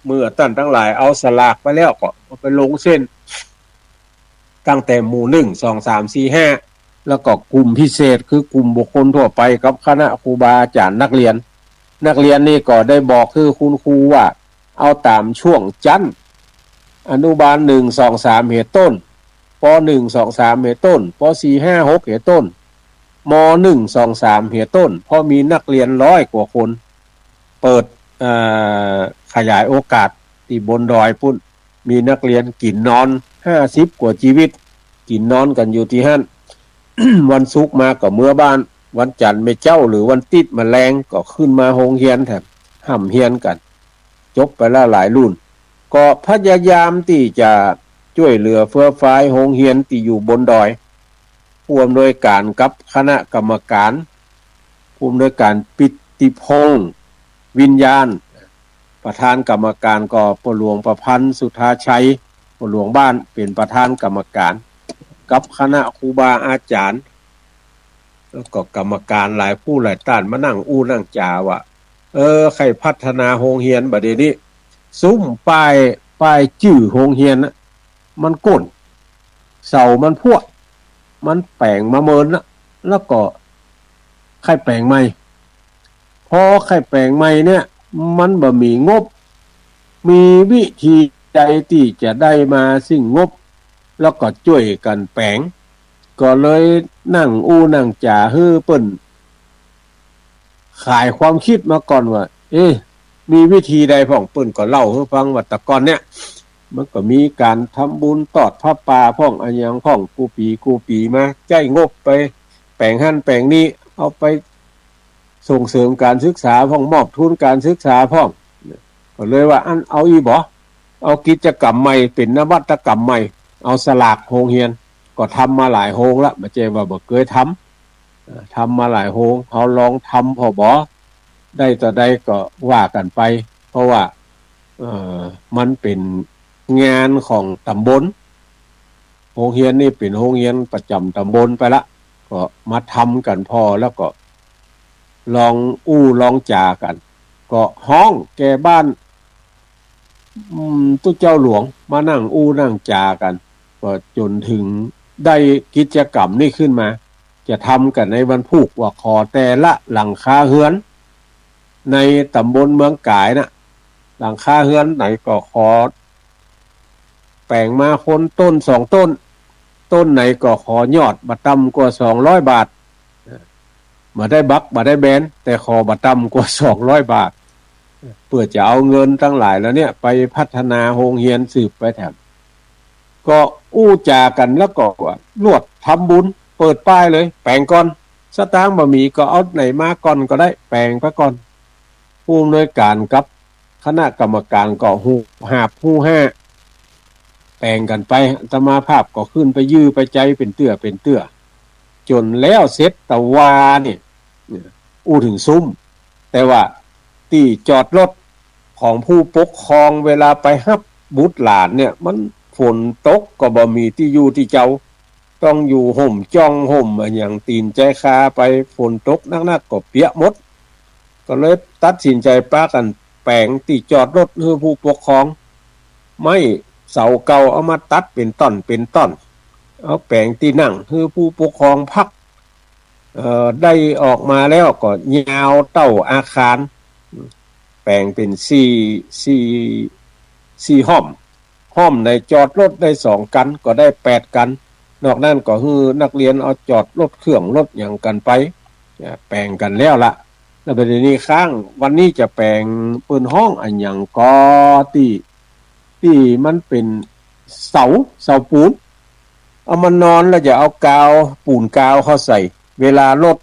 เมื่อต้านตังหลายเอาสลากไปแล้วก็เอาไปลงเส้น ตั้งแต่หมู่หนึ่ง สอง สาม สี่ ห้า แล้วก็กลุ่มพิเศษคือกลุ่มบุคคลทั่วไปกับคณะครูบาอาจ๋ารย์นักเฮียน นักเฮียนนี่ก็ได้บอกคือคุณครูว่า เอาต๋ามช่วงจั้น อนุบาลหนึ่ง สอง สาม เหียต้น ป.หนึ่ง สอง สาม เหียต้น ป.สี่ ห้า หก เหียต้น ม.หนึ่ง สอง สาม เหียต้น เพราะมีนักเฮียนร้อยกว่าคน เปิด เอ่อ ขยายโอกาสตี้บนดอยปุ้น มีนักเฮียนกิ๋นนอนห้าสิบกว่าจีวิต กิ๋นนอนกั๋นอยู่ตี้หั้น วันศุกร์มาก็เมือบ้าน วันจันทร์แม่เจ๊าหรือวันติ๊ดมาแลงก็ขึ้นมาโฮงเฮียนแถม ฮ่ำเฮียนกั๋น จบไปแล้วหลายรุ่น ก็พยายามตี้จะจ้วยเหลือเฟือฟายโฮงเฮียนตี้อยู่บนดอย ผู้อำนวยก๋านกับคณะกรรมก๋าน ผู้อำนวยก๋านปิติพงษ์ วิญญาณ ประธานกรรมก๋านก็ป้อหลวงประพันธ์ สุทธาชัย ป้อหลวงบ้านเป๋นประธานกรรมก๋าน กับคณะครูบาอาจ๋ารย์ แล้วก็กรรมก๋านหลายผู้หลายต้านมานั่งอู้นั่งจ๋าว่า เออ ใค่พัฒนาโฮงเฮียนบ่าเดี่ยวนี้ ซุมป้าย ป้ายจื้อโฮงเฮียนน่ะ มันก้น เสามันพั่ว มันแป๋งมาเมินละ แล้วก็ใค่แป๋งใหม่ ปอใค่แป๋งใหม่เนี่ย มันบ่มีงบ มีวิธีใดตี้จะได้มาซึ่งงบ แล้วก็จ้วยกั๋นแป๋ง ก็เลยนั่งอู้นั่งจ๋าหื้อเปิ้น ขายความกึ๊ดมาก่อนว่า เอ๊ะ มีวิธีใดพ่อง เปิ้นก็เล่าหื้อฟังว่าแต่ก่อนเนี่ย มันก็มีก๋านทำบุญตอดผ้าป่าพ่อง อะหยังพ่อง กู้ปี๋กู้ปี๋มา ใจ๊งบไปแป๋งหั้นแป๋งนี้ เอาไปส่งเสริมก๋านศึกษาพ่อง มอบทุนก๋านศึกษาพ่อง ก็เลยว่า อั้นเอาอี้บ่ เอากิจกรรมใหม่ เป๋นนวัตกรรมใหม่ เอาสลากโฮงเฮียน ก็ทำมาหลายโฮงละ บ่ใจ้ว่าบ่เกยทำ เอ่อ ทำมาหลายโฮง เฮาลองทำผ่อบ่ ได้ต่อได้ก็ว่ากั๋นไป เพราะว่า เอ่อ มันเป๋นงานของต๋ำบล โฮงเฮียนนี่เป๋นโฮงเฮียนประจ๋ำต๋ำบลไปละ ก็มาทำกั๋นผ่อ แล้วก็ลองอู้ลองจ๋ากั๋น ก็ฮ้องแก่บ้าน อืม ตุ๊เจ้าหลวง มานั่งอู้นั่งจ๋ากั๋น ก็จ๋นเถิงได้กิจกรรมนี้ขึ้นมา จะทำกั๋นในวันพูกว่าขอแต่ละหลังคาเฮือน ในต๋ำบลเมืองก๋ายน่ะ หลังคาเฮือนไหนก็ขอแป๋งมาคนต้นสองต้น ต้นไหนก็ขอยอดบ่ต่ำกว่าสองร้อยบาท บ่ได้บักบ่ได้แบน แต่ขอบ่ต่ำกว่าสองร้อยบาท เปื้อจะเอาเงินตังหลายแล้วเนี่ยไปพัฒนาโฮงเฮียนสืบไปแถม ก็อู้จ๋ากั๋นแล้วก็ว่าลวดทำบุญ เปิดป้ายเลย แป๋งก่อน สตางค์บ่มีก็เอาไหนมาก่อนก็ได้ แป๋งไปก่อน ผู้อำนวยก๋านกับคณะกรรมก๋านก็ฮู้หาบฮู้ห้า แป๋งกั๋นไป อาตมาภาพก็ขึ้นไปยื้อไปใจ๊เป๋นเตื้อเป๋นเตื้อ จ๋นแล้วเสร็จ ตะวานี่ อู้เถิงซุม แต่ว่าตี้จอดรถของผู้ปกครองเวลาไปฮับบุตรหลานเนี่ย มันฝนตกก็บ่มีตี้อยู่ตี้เจ้า ต้องอยู่ฮ่มจ้องฮ่มอะหยัง ตี๋นใจ๊คาไป ฝนตกหนักๆ ก็เปียกหมด ก็เลยตัดสินใจ๋ปากั๋นแป๋งตี้จอดรถหื้อผู้ปกครอง ไม้เสาเก่าเอามาตัดเป๋นต้อนเป๋นต้อน เอาแป๋งตี้นั่งหื้อผู้ปกครองพัก เอ่อ ได้ออกมาแล้วก็ยาวเต้าอาคาร แป๋งเป๋นสี่ สี่ สี่ฮ่อม ฮ่อมไหนจอดรถได้สองกั๋น ก็ได้แปดกั๋น นอกนั้นก็หื้อนักเฮียนเอาจอดรถเครื่องรถหยังกั๋นไป แป๋งกั๋นแล้วละ แล้วบัดนี้ค้าง วันนี้จะแป๋ง เปิ้นฮ้องอะหยังก่อ ตี้ ตี้มันเป๋นเสา เสาปูน เอามานอนแล้วจะเอากาว ปูนกาวเข้าใส่ เวลารถ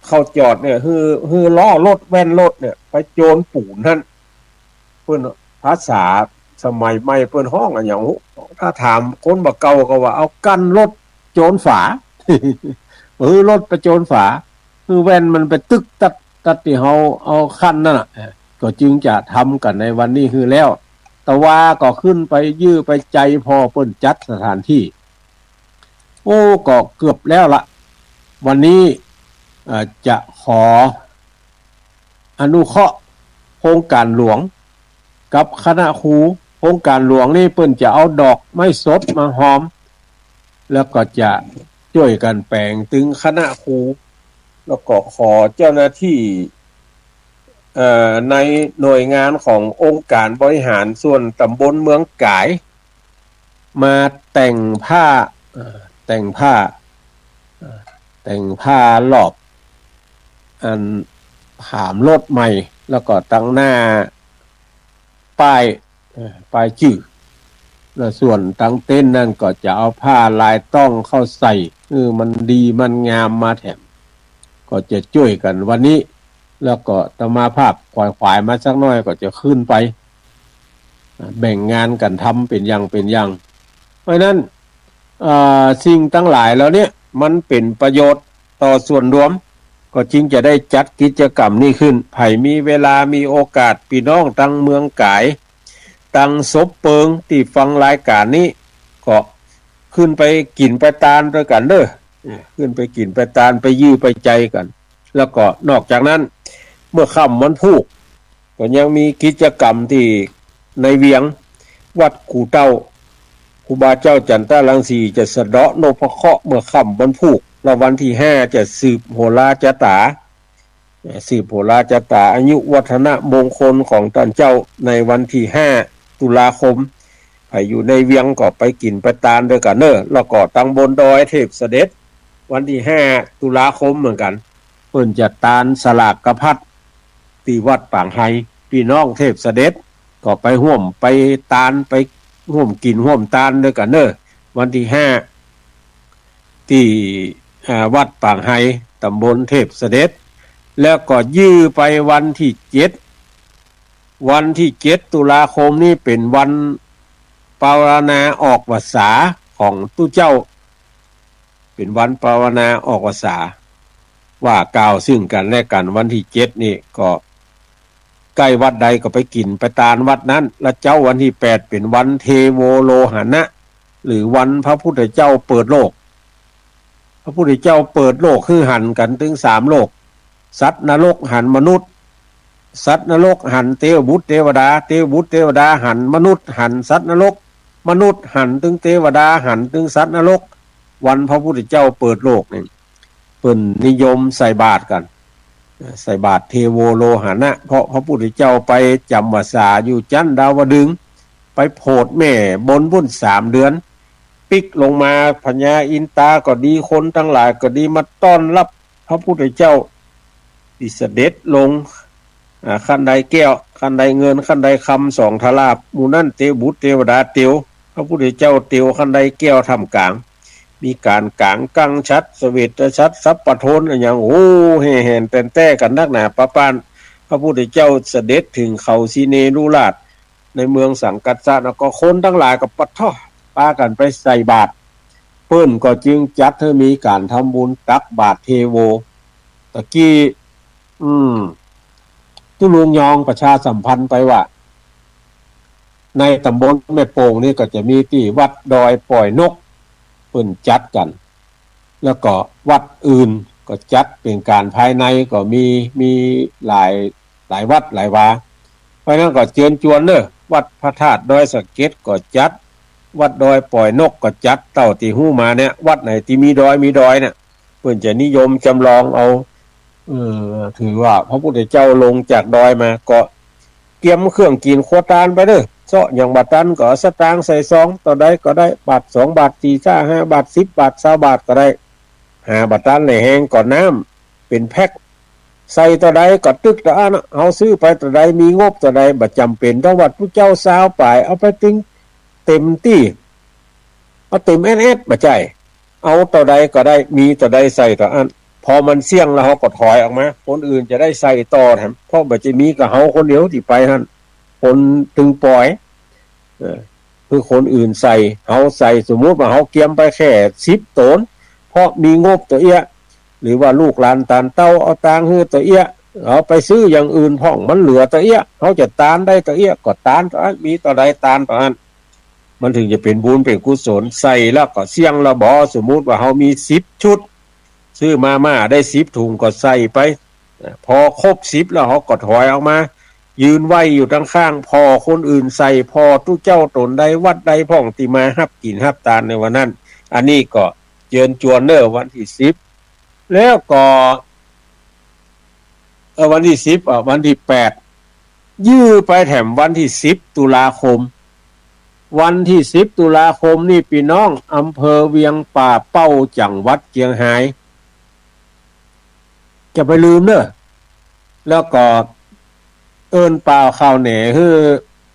เข้าจอดเนี่ย หื้อ หื้อล้อรถ แว่นรถเนี่ย ไปโจนปูนหั้น เปิ้น ภาษาสมัยใหม่เปิ้นฮ้องอะหยัง ถ้าถามคนบ่าเก่าก็ว่าเอากั้นรถโจนฝา หื้อรถไปโจนฝา หื้อแว่นมันไปตึกตัด ตัดตี้เฮาเอาขั้นนั่นน่ะ ก็จึงจะทำกั๋นในวันนี้หื้อแล้ว ตะวาก็ขึ้นไปยื้อไปใจ๊ผ่อเปิ้นจัดสถานตี้ โอ้ ก็เกือบแล้วละ วันนี้ เอ่อ จะขออนุเคราะห์โครงก๋านหลวงกับคณะครู โครงก๋านหลวงนี่เปิ้นจะเอาดอกไม้สดมาฮอม แล้วก็จะจ้วยกั๋นแป๋งตึงคณะครู แล้วก็ขอเจ้าหน้าตี้ เอ่อ ในหน่วยงานขององค์การบริหารส่วนต๋ำบลเมืองก๋าย มาแต่งผ้า เอ่อ แต่งผ้า เอ่อ แต่งผ้ารอบ อันผามรถใหม่ แล้วก็ตังหน้าป้าย เอ่อ ป้ายจื้อ แล้วส่วนตังเต็นท์นั่นก็จะเอาผ้าลายต้องเข้าใส่ หื้อมันดีมันงามมาแถม ก็จะจ้วยกั๋นวันนี้ แล้วก็อาตมาภาพขวายๆ มาสักหน้อยก็จะขึ้นไป อ่า แบ่งงานกั๋นทำเป๋นอย่างเป๋นอย่าง เพราะฉะนั้น เอ่อ สิ่งตังหลายเหล่านี้มันเป๋นประโยชน์ต่อส่วนรวม ก็จึงจะได้จัดกิจกรรมนี้ขึ้น ใผมีเวลามีโอกาส ปี้น้องตังเมืองก๋าย ตังศพเปิงตี้ฟังรายก๋านนี้ ก็ขึ้นไปกิ๋นไปตานตวยกั๋นเน่อ ขึ้นไปกิ๋นไปตาน ไปยื้อไปใจ๊กั๋น แล้วก็นอกจากนั้น เมื่อค่ำวันพูก ก็ยังมีกิจกรรมตี้ในเวียง วัดกู่เต้า ครูบาเจ้าจันตะรังสีจะสะเดาะนพเคราะห์เมื่อค่ำวันพูก และวันตี้ห้าจะสืบโหราจะต๋า เอ่อ สืบโหราจะต๋าอายุวัฒนมงคลของต้านเจ้าในวันตี้ห้าตุลาคม ใผอยู่ในเวียงก็ไปกิ๋นไปตานตวยกั๋นเน่อ แล้วก็ตังบนดอยเทพเสด็จ วันตี้ห้าตุลาคมเหมือนกั๋น เปิ้นจะตานสลากกะพัดตี้วัดปางไฮ ปี้น้องเทพเสด็จก็ไปฮ่วมไปตาน ไปฮ่วมกิ๋นฮ่วมตานตวยกั๋นเน่อ วันตี้ห้า ตี้ อ่า วัดปางไฮ ต๋ำบลเทพเสด็จ แล้วก็ยื้อไปวันตี้เจ็ด วันตี้เจ็ดตุลาคมนี้เป๋นวันปาวนาออกพรรษาของตุ๊เจ้า เป๋นวันปาวนาออกพรรษา ว่ากล่าวซึ่งกั๋นและกั๋น วันตี้เจ็ดนี่ก็ ใก้วัดใดก็ไปกิ๋นไปตานวัดนั้น และเจ๊าวันตี้แปดเป๋นวันเทโวโลหณะ หรือวันพระพุทธเจ้าเปิดโลก พระพุทธเจ้าเปิดโลกหื้อหันกั๋นตึงสามโลก สัตว์นรกหันมนุษย์ สัตว์นรกหันเตวบุตรเตวดา เตวบุตรเตวดาหันมนุษย์ หันสัตว์นรก มนุษย์หันตึงเตวดา หันตึงสัตว์นรก วันพระพุทธเจ้าเปิดโลกนี่ เปิ้นนิยมใส่บาตรกั๋น ใส่บาตรเทโวโลหณะ เพราะพระพุทธเจ้าไปจ๋ำพรรษาอยู่จั๊นดาวดึงส์ ไปโผดแม่บนปู๊นสามเดือน ปิ๊กลงมา พญาอินตาก็ดี คนตังหลายก็ดี มาต้อนฮับพระพุทธเจ้าตี้เสด็จลง อ่า คันไดแก้ว คันไดเงิน คันไดคำ สองทราบ หมู่นั้นเตวบุตรเตวดาเตียว พระพุทธเจ้าเตียวคันไดแก้วถ้ำก๋าง มีก๋านก๋างกังฉัตร เสวตฉัตร สัพพะโทนอะหยัง โอ้ แห่แหนแตนแต้กั๋นนักหนาปะป๊าน พระพุทธเจ้าเสด็จเถิงเขาสิเนรุราช ในเมืองสังกัสสะนะ ก็คนตังหลายก็ปะท้อ ปากั๋นไปใส่บาตร เปิ้นก็จึงจัดหื้อมีก๋านทำบุญตักบาตรเทโว ตะกี้ อืม ตุ๊ลุงยองประชาสัมพันธ์ไปว่า ในต๋ำบลแม่โป่งนี่ก็จะมีตี้วัดดอยป่อยนก เปิ้นจัดกั๋น แล้วก็วัดอื่นก็จัดเป๋นก๋านภายในก็มี มีหลาย หลายวัดหลายวา เพราะฉะนั้นก็เจิญจวนเน่อ วัดพระธาตุดอยสะเก็ดก็จัด วัดดอยป่อยนกก็จัด เต้าตี้ฮู้มาเนี่ย วัดไหนตี้มีดอย มีดอยเนี่ย เปิ้นจะนิยมจ๋ำลองเอา เออ ถือว่าพระพุทธเจ้าลงจากดอยมา ก็เกียมเครื่องกิ๋นครัวตานไปเน่อ เซาะหยังบ่ตันก็เอาสตางค์ใส่ซอง เต้าใดก็ได้ บาทสองบาท สี่ ห้า บาท สิบบาท ซาวบาทก็ได้ หาบ่ตันแหล่แฮงก็น้ำเป๋นแพ็ค ใส่เต้าใดก็ตึกเต้าอั้นน่ะ เฮาซื้อไปเต้าใด มีงบเต้าใด บ่จ๋ำเป๋นต้องว่าตุ๊เจ้าซาวป๋าย เอาไปตึงเต๋มตี้ เอาเต๋มแอดแอด บ่ใจ้ เอาเต้าใดก็ได้ มีเต้าใดใส่เต้าอั้น พอมันเสี้ยงแล้วเฮาก็ถอยออกมา คนอื่นจะได้ใส่ต่อแถม เพราะบ่ใจ้มีก้าเฮาคนเดียวตี้ไปหั้น คนตึงปอย เออ หื้อคนอื่นใส่ เฮาใส่ สมมุติว่าเฮาเกียมไปแค่สิบโต๋น เพราะมีงบเต้าเอี้ย หรือว่าลูกหลานตานเต้าเอาตางค์หื้อเต้าเอี้ย เอาไปซื้ออย่างอื่นพ่อง มันเหลือเต้าเอี้ย เฮาจะตานได้เต้าเอี้ย ก็ตานเต้าอั้น มีเต้าใดตานเต้าอั้น มันเถิงจะเป๋นบุญเป๋นกุศล ใส่แล้วก็เสี้ยงแล้วบ่ สมมุติว่าเฮามีสิบชุด ซื้อมาม่าได้สิบถุงก็ใส่ไป พอครบสิบแล้วเฮาก็ถอยออกมา ยืนไหว้อยู่ตังข้าง ผ่อคนอื่นใส่ ผ่อตุ๊เจ้าต๋นใดวัดใดพ่องตี้มาฮับกิ๋นฮับตานในวันนั้น อันนี้ก็เจิญจวนเน่อวันตี้สิบ แล้วก็ เออ วันตี้สิบ อ่ะ วันตี้แปด ยื้อไปแถมวันตี้สิบตุลาคม วันตี้สิบตุลาคมนี่ปี้น้อง อำเภอเวียงป่าเป้า จังหวัดเจียงฮาย จะไปลืมเน่อ แล้วก็เอิ้นป่าวข่าวแหน่หื้อ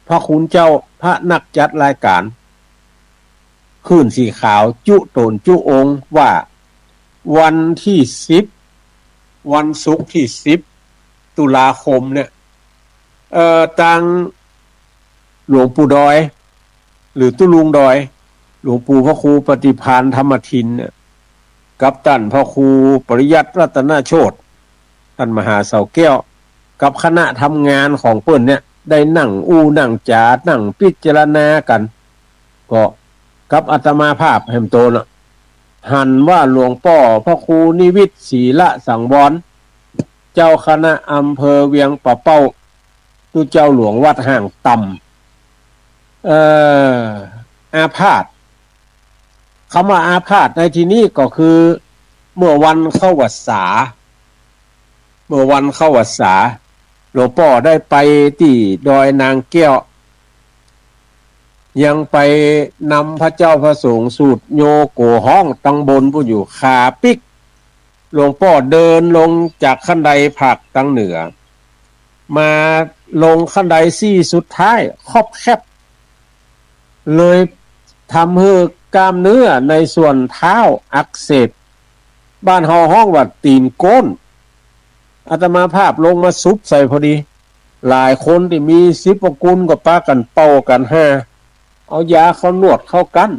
พระคุณเจ้า พระนักจัดรายก๋าน คลื่นสีขาว จุ๊ต๋นจุ๊องค์ว่า วันตี้สิบ วันศุกร์ตี้สิบตุลาคมเนี่ย เอ่อ ตางหลวงปู่ดอย หรือตุ๊ลุงดอย หลวงปู่พระครูปฏิภาณธรรมทินเนี่ย กับต้านพระครูปริยัติรัตนโชติ ต้านมหาเสาแก้ว กับคณะทำงานของเปิ้นเนี่ย ได้นั่งอู้นั่งจ๋า นั่งพิจารณากั๋น ก็กับอาตมาภาพแหมโตนะ หันว่าหลวงป้อพระครูนิวิตร ศีลสังวร เจ้าคณะอำเภอเวียงป่าเป้า ตุ๊เจ้าหลวงวัดห้างต่ำ เอ่อ อาพาธ กำว่าอาพาธในตี้นี้ก็คือ เมื่อวันเข้าวัสสา เมื่อวันเข้าวัสสา หลวงป้อได้ไปตี้ดอยนางแก้ว ยังไปนำพระเจ้าพระสงฆ์สูตรโยโกฮ้องตังบนปู๊นอยู่ ขาปิ๊ก หลวงป้อเดินลงจากคันไดผากตังเหนือ มาลงคันไดซี่สุดท้าย คอบแคบ เลยทำหื้อกล้ามเนื้อในส่วนเท้าอักเสบ บ้านเฮาฮ้องว่าตี๋นโก๊น อาตมาภาพลงมาสุบใส่พอดี หลายคนตี้มีสิบกว่ากุนก็ปากั๋นเป่ากั๋นฮา เอายาเข้านวดเข้ากั้น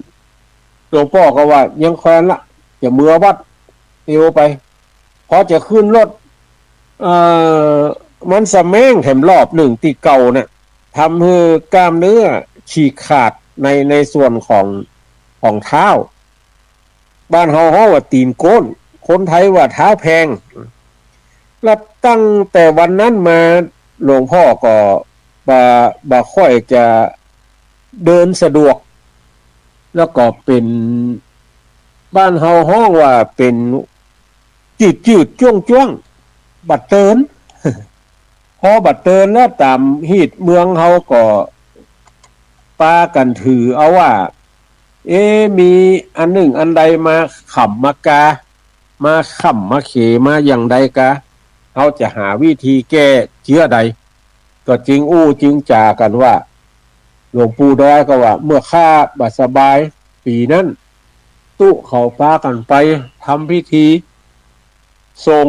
หลวงป้อก็ว่ายังแควนละ จะเมือวัด เตียวไป พอจะขึ้นรถ เอ่อ มันสะแม้งแถมรอบนึ่งตี้เก่าน่ะ ทำหื้อกล้ามเนื้อฉีกขาดใน ในส่วนของ ของเท้า บ้านเฮาฮ้องว่าตี๋นโก๊น คนไทยว่าเท้าแพง แล้วตั้งแต่วันนั้นมา หลวงป้อก็บ่ บ่ค่อยจะเดินสะดวก แล้วก็เป๋น บ้านเฮาฮ้องว่าเป๋น จืดๆ จ้วงๆ บ่เติน พอบ่เตินแล้วต๋ามฮีตเมืองเฮาก็ปากั๋นถือเอาว่า เอ๊ะ มีอันนึ่งอันใดมาข่ำมากา มาข่ำมาเขมาอย่างใดกา เฮาจะหาวิธีแก้เจื้อใด ก็จึงอู้จึงจ๋ากั๋นว่า หลวงปู่ดอยก็ว่า เมื่อข้าบ่สบายปี๋นั้น ตุ๊เขาปากั๋นไปทำพิธี ส่ง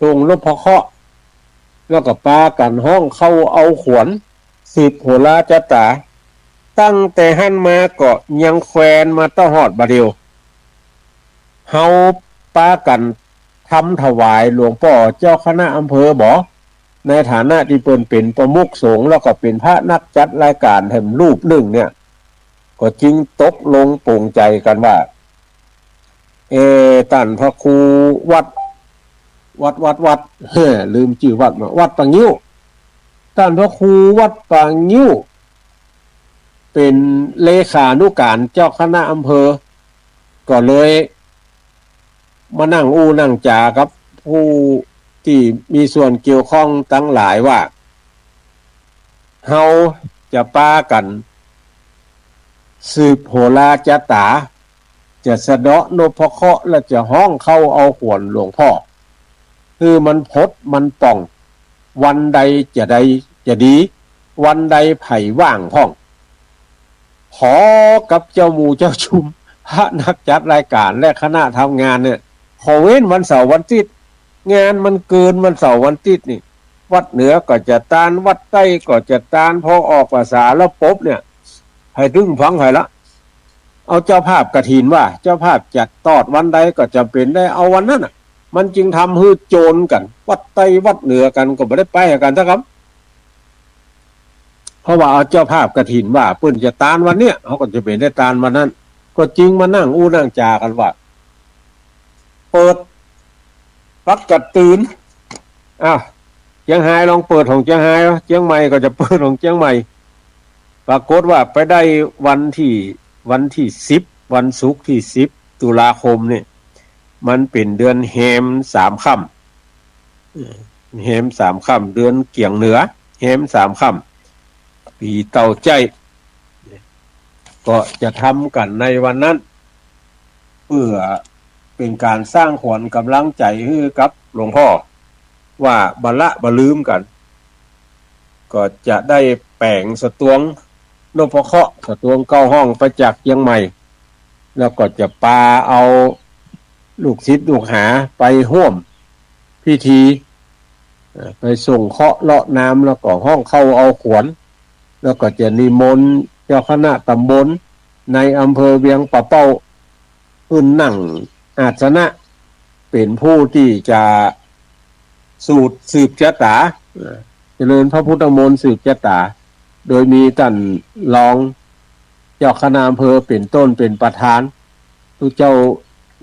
ส่งนพเคราะห์ แล้วก็ปากั๋นฮ้องเข้าเอาขวัญ สืบโหราจะต๋า ตั้งแต่หั้นมาก็ยังแควนมาตะฮอดบ่าเดี่ยว เฮาปากั๋นทำถวายหลวงป้อเจ้าคณะอำเภอบ่ ในฐานะตี้เปิ้นเป๋นประมุขสงฆ์ แล้วก็เป๋นพระนักจัดรายก๋านแถมรูปนึ่งเนี่ย ก็จึงตกลงปลงใจ๋กั๋นว่า เอ ต้านพระครูวัด วัด วัด วัด เฮ้อ ลืมจื้อวัดมา วัดป่างิ้ว ต้านพระครูวัดป่างิ้ว เป๋นเลขานุก๋านเจ้าคณะอำเภอ ก็เลยมานั่งอู้นั่งจ๋ากับผู้ตี้มีส่วนเกี่ยวข้องตังหลายว่า เฮาจะปากั๋นสืบโหราจะต๋า จะสะเดาะนพเคราะห์ และจะฮ้องเข้าเอาขวัญหลวงป้อ หื้อมันผดมันป่อง วันใดจะได้ จะดี วันใดใผว่างพ่อง ขอกับเจ้าหมู่เจ้าชุม พระนักจัดรายก๋านและคณะทำงานเนี่ย ขอเว้นวันเสาร์วันอาติ๊ด งานมันเกินวันเสาร์วันอาติ๊ดนี่ วัดเหนือก็จะตาน วัดใต้ก็จะตาน พอออกภาษาแล้วปุ๊บเนี่ย ใผตึงฟังใผละ เอาเจ้าภาพกฐินว่า เจ้าภาพจะตอดวันใดก็จ๋ำเป๋นได้เอาวันนั้นน่ะ มันจึงทำหื้อโจรกั๋น วัดใต้วัดเหนือกั๋นก็บ่ได้ไปหากั๋นสักกำ เพราะว่าเอาเจ้าภาพกฐินว่า เปิ้นจะตานวันเนี้ย เฮาก็จ๋ำเป๋นได้ตานวันนั้น ก็จึงมานั่งอู้นั่งจ๋ากั๋นว่า เปิดปักกัดตื่น อ้าว เจียงฮายลองเปิดของเจียงฮาย เจียงใหม่ก็จะเปิดของเจียงใหม่ ปรากฏว่าไปได้วันตี้ วันตี้สิบ วันศุกร์ตี้สิบตุลาคมนี่ มันเป๋นเดือนแฮมสามค่ำ เออ แฮมสามค่ำ เดือนเกียงเหนือ แฮมสามค่ำ ปี๋เต่าใจ้ ก็จะทำกั๋นในวันนั้น เปื้อเป๋นก๋านสร้างขวัญก๋ำลังใจ๋หื้อกับหลวงป้อ ว่าบ่ละบ่ลืมกั๋น ก็จะได้แป๋งสตวงนพเคราะห์ สตวงเก้าห้องไปจากเจียงใหม่ แล้วก็จะปาเอาลูกศิษย์ลูกหาไปฮ่วมพิธี เอ่อ ไปส่งเคราะห์เลาะนาม แล้วก็ฮ้องเข้าเอาขวัญ แล้วก็จะนิมนต์เจ้าคณะต๋ำบลในอำเภอเวียงป่าเป้า ขึ้นนั่งอาสนะ เป๋นผู้ตี้จะสูตรสืบจะต๋า เอ่อ เจริญพระพุทธมนต์สืบจะต๋า โดยมีต้านรองเจ้าคณะอำเภอเป๋นต้นเป๋นประธาน ตุ๊เจ้า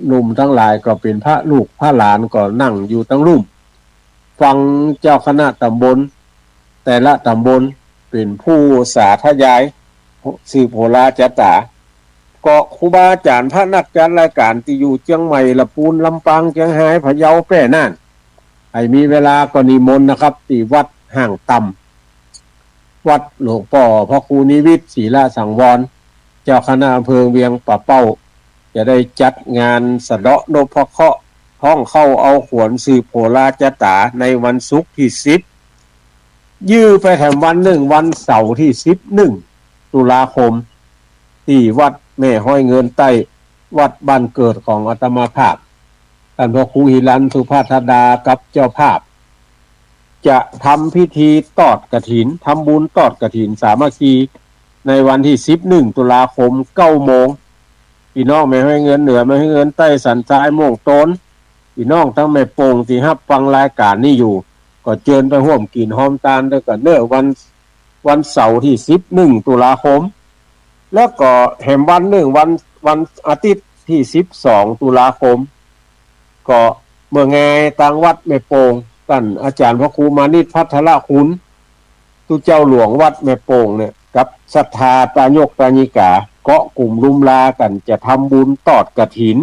หนุ่มตังหลายก็เป๋นพระลูกพระหลานก็นั่งอยู่ตังลุ่ม ฟังเจ้าคณะต๋ำบล แต่ละต๋ำบลเป๋นผู้สาธยาย สืบโหราจะต๋า ก็ครูบาอาจ๋ารย์พระนักจัดรายก๋านตี้อยู่เจียงใหม่ ละปูน ลำปาง เจียงฮาย พะเยา แป้ น่าน ใผมีเวลาก็นิมนต์นะครับ ตี้วัดฮ่างต่ำ วัดหลวงป้อพระครูนิวิต ศิลสังวร เจ้าคณะอำเภอเวียงป่าเป้า จะได้จัดงานสะเดาะนพเคราะห์ ฮ้องเข้าเอาขวัญสืบโหราจะต๋าในวันศุกร์ตี้สิบ ยื้อไปแถมวันนึ่ง วันเสาร์ตี้สิบเอ็ดตุลาคม ตี้วัดแม่ฮ้อยเงินใต้ วัดบ้านเกิดของอาตมาภาพ ต้านพระครูหิรัญสุภาธดากับเจ้าภาพ จะทำพิธีตอดกฐิน ทำบุญตอดกฐินสามัคคี ในวันตี้สิบเอ็ดตุลาคม เก้าโมง ปี้น้องแม่ฮ้อยเงินเหนือ แม่ฮ้อยเงินใต้ สันทราย ม่วงโตน ปี้น้องตังแม่โป่งตี้ฮับฟังรายก๋านนี้อยู่ ก็เจิญไปฮ่วมกิ๋นฮ่วมตานตวยกั๋นเน้อ วัน วันเสาร์ตี้สิบเอ็ดตุลาคม แล้วก็แถมวันนึ่ง วัน วันอาติ๊ดตี้สิบสองตุลาคม ก็เมื่องายตางวัดแม่โป่ง ต้านอาจ๋ารย์พระครูมานิตรภัทรคุณ ตุ๊เจ้าหลวงวัดแม่โป่งเนี่ย กับศรัทธาตายกตายิกา เกาะกุ่มลุมลากั๋นจะทำบุญตอดกฐิน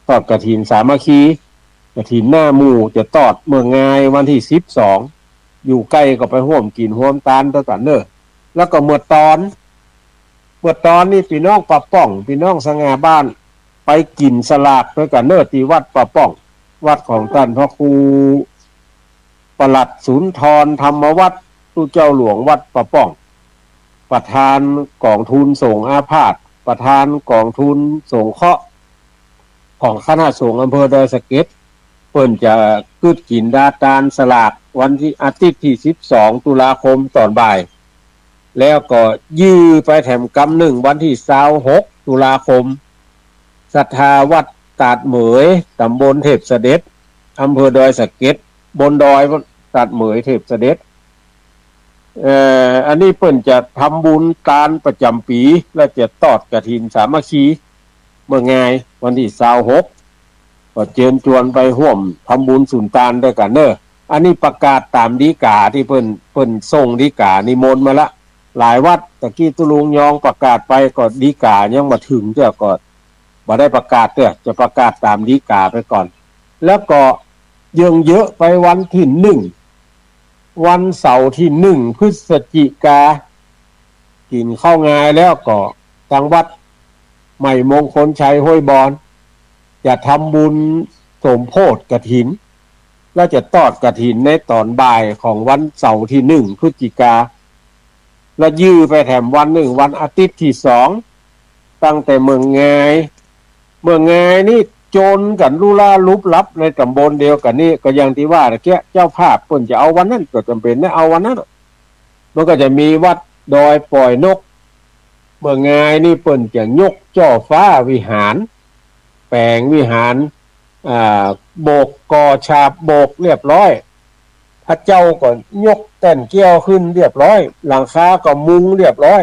ตอดกฐินสามัคคี กฐินหน้าหมู่จะตอดเมืองงายวันตี้สิบสอง อยู่ใก้ก็ไปฮ่วมกิ๋นฮ่วมตานตวยกั๋นเน่อ แล้วก็เมื่อตอน เมื่อตอนนี้ปี้น้องป่าป้อง ปี้น้องสง่าบ้าน ไปกิ๋นสลากตวยกั๋นเน่อ ตี้วัดป่าป้อง วัดของต้านพระครู ประหลัดสุนทรธรรมวัฒน์ ตุ๊เจ้าหลวงวัดป่าป้อง ประธานก๋องทุนสงฆ์อาพาธ ประธานก๋องทุนสงเคราะห์ ของคณะสงฆ์อำเภอดอยสะเก็ด เปิ้นจะกึ๊ดกิ๋นดาตานสลากวันตี้ อาทิตย์ตี้สิบสอง ตุลาคมต๋อนบ่าย แล้วก็ยื้อไปแถมกำนึ่งวันตี้ซาวหก ตุลาคม ศรัทธาวัดตาดเหมย ต๋ำบลเทพเสด็จ อำเภอดอยสะเก็ด บนดอยตาดเหมยเทพเสด็จ เอ่อ อันนี้เปิ้นจะทำบุญตานประจ๋ำปี๋ และจะตอดกฐินสามัคคี เมืองงายวันตี้ซาวหก ก็เจิญจวนไปฮ่วมทำบุญสุนตานตวยกั๋นเน่อ อันนี้ประกาศต๋ามฎีก๋าตี้เปิ้น เปิ้นส่งฎีก๋านิมนต์มาละ หลายวัด ตะกี้ตุ๊ลุงยองประกาศไปก็ฎีก๋ายังบ่เถิงเตื้อ ก็บ่ได้ประกาศเตื้อ จะประกาศต๋ามฎีก๋าไปก่อน แล้วก็เยิงเยอะไปวันตี้หนึ่ง วันเสาร์ตี้หนึ่ง พฤศจิกา กิ๋นข้าวงายแล้วก็ตังวัดใหม่มงคลชัยห้วยบอน จะทำบุญสมโภชกฐิน และจะตอดกฐินในต๋อนบ่ายของวันเสาร์ตี้หนึ่ง พฤศจิกา และยื้อไปแถมวันนึ่ง วันอาทิตย์ตี้สอง ตั้งแต่เมืองงาย เมืองงายนี่โจรกั๋นลุล่าลุบลับในต๋ำบลเดียวกั๋นนี่ ก็อย่างตี้ว่าตะเกียะ เจ้าภาพเปิ้นจะเอาวันนั้นก็จ๋ำเป๋นได้เอาวันนั้น มันก็จะมีวัดดอยป่อยนก เมืองงายนี่เปิ้นจะยกจ้อฟ้าวิหาร แป๋งวิหาร อ่า โบกก่อฉาบโบกเรียบร้อย พระเจ้าก็ยกแต้นแก้วขึ้นเรียบร้อย หลังคาก็มุงเรียบร้อย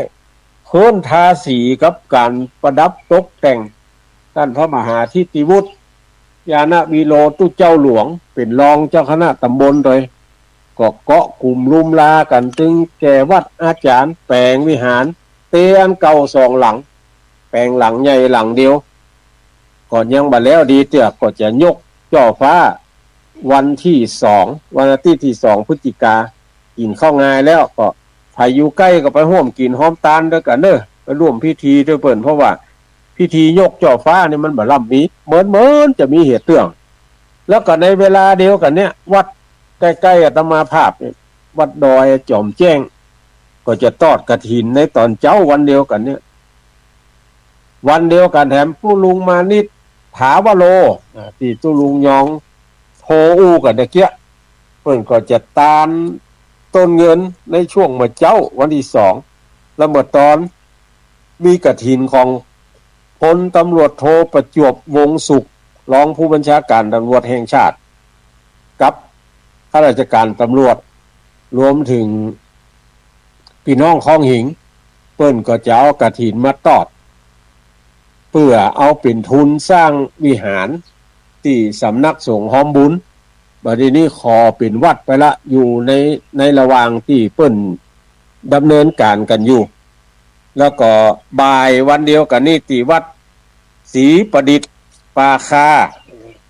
เปิ้นทาสีกับก๋านประดับตกแต่ง ต้านพระมหาทิติวุฒิ ญาณวีโร ตุ๊เจ้าหลวง เป๋นรองเจ้าคณะต๋ำบลโดย ก็เกาะกุมลุมลากั๋น ตึงแก่วัดอาจ๋ารย์ แป๋งวิหาร เตียนเก่าสองหลัง แป๋งหลังใหญ่หลังเดียว ก็ยังบ่แล้วดีเตื้อ ก็จะยกจ้อฟ้าวันตี้สอง วันอาทิตย์ตี้สอง พฤศจิกา กิ๋นข้าวงายแล้วก็ ใผอยู่ใก้ก็ไปฮ่วมกิ๋นฮ่วมตานตวยกั๋นเน่อ ไปร่วมพิธีตวยเปิ้น เพราะว่าพิธียกจ้อฟ้านี่มันบ่ล่ำมี เหมือน เหมือนจะมีเหตุเตื้อง แล้วก็ในเวลาเดียวกั๋นเนี่ย วัดใก้ๆ อาตมาภาพเนี่ย วัดดอยจ๋อมแจ้ง ก็จะตอดกฐินในต๋อนเจ๊าวันเดียวกั๋นเนี่ย วันเดียวกั๋นแถมตุ๊ลุงมานิตย์ ถาวโร อ่า ตี้ตุ๊ลุงยองโทรอู้กั๋นตะเกียะ เปิ้นก็จะตานต้นเงินในช่วงเมื่อเจ๊าวันตี้สอง แล้วเมื่อตอนมีกฐินของพลตำรวจโทประจวบ วงศ์สุข รองผู้บัญชาการตำรวจแห่งชาติ กับข้าราชการตำรวจ รวมเถิงปี้น้องคองหิง เปิ้นก็จะเอากฐินมาตอด เปื้อเอาเป๋นทุนสร้างวิหารตี้สำนักสงฆ์ฮ้อมบุญ บ่าดนี้ขอเป๋นวัดไปละ อยู่ใน ในระหว่างตี้เปิ้นดำเนินก๋านกั๋นอยู่ แล้วก็บ่ายวันเดียวกั๋นนี้ตี้วัดศรีประดิษฐ์ป่าคา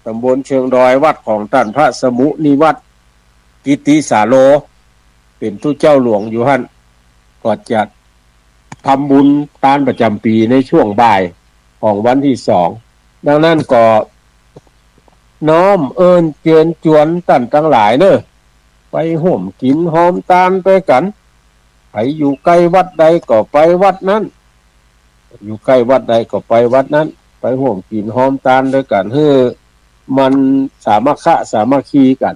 ต๋ำบลเชิงดอย วัดของต้านพระสมุนิวัฒน์ กิตติสาโร เป๋นตุ๊เจ้าหลวงอยู่หั้น ก็จะทำบุญตานประจ๋ำปี๋ในช่วงบ่ายของวันตี้สอง ดังนั้นก็น้อมเอิ้นเจิญจวนต้านตังหลายเน่อ ไปฮ่วมกิ๋นฮ่วมตานตวยกั๋น ใผอยู่ใก้วัดใดก็ไปวัดนั้น อยู่ใก้วัดใดก็ไปวัดนั้น ไปฮ่วมกิ๋นฮ่วมตานตวยกั๋น หื้อมันสามัคคะสามัคคีกั๋น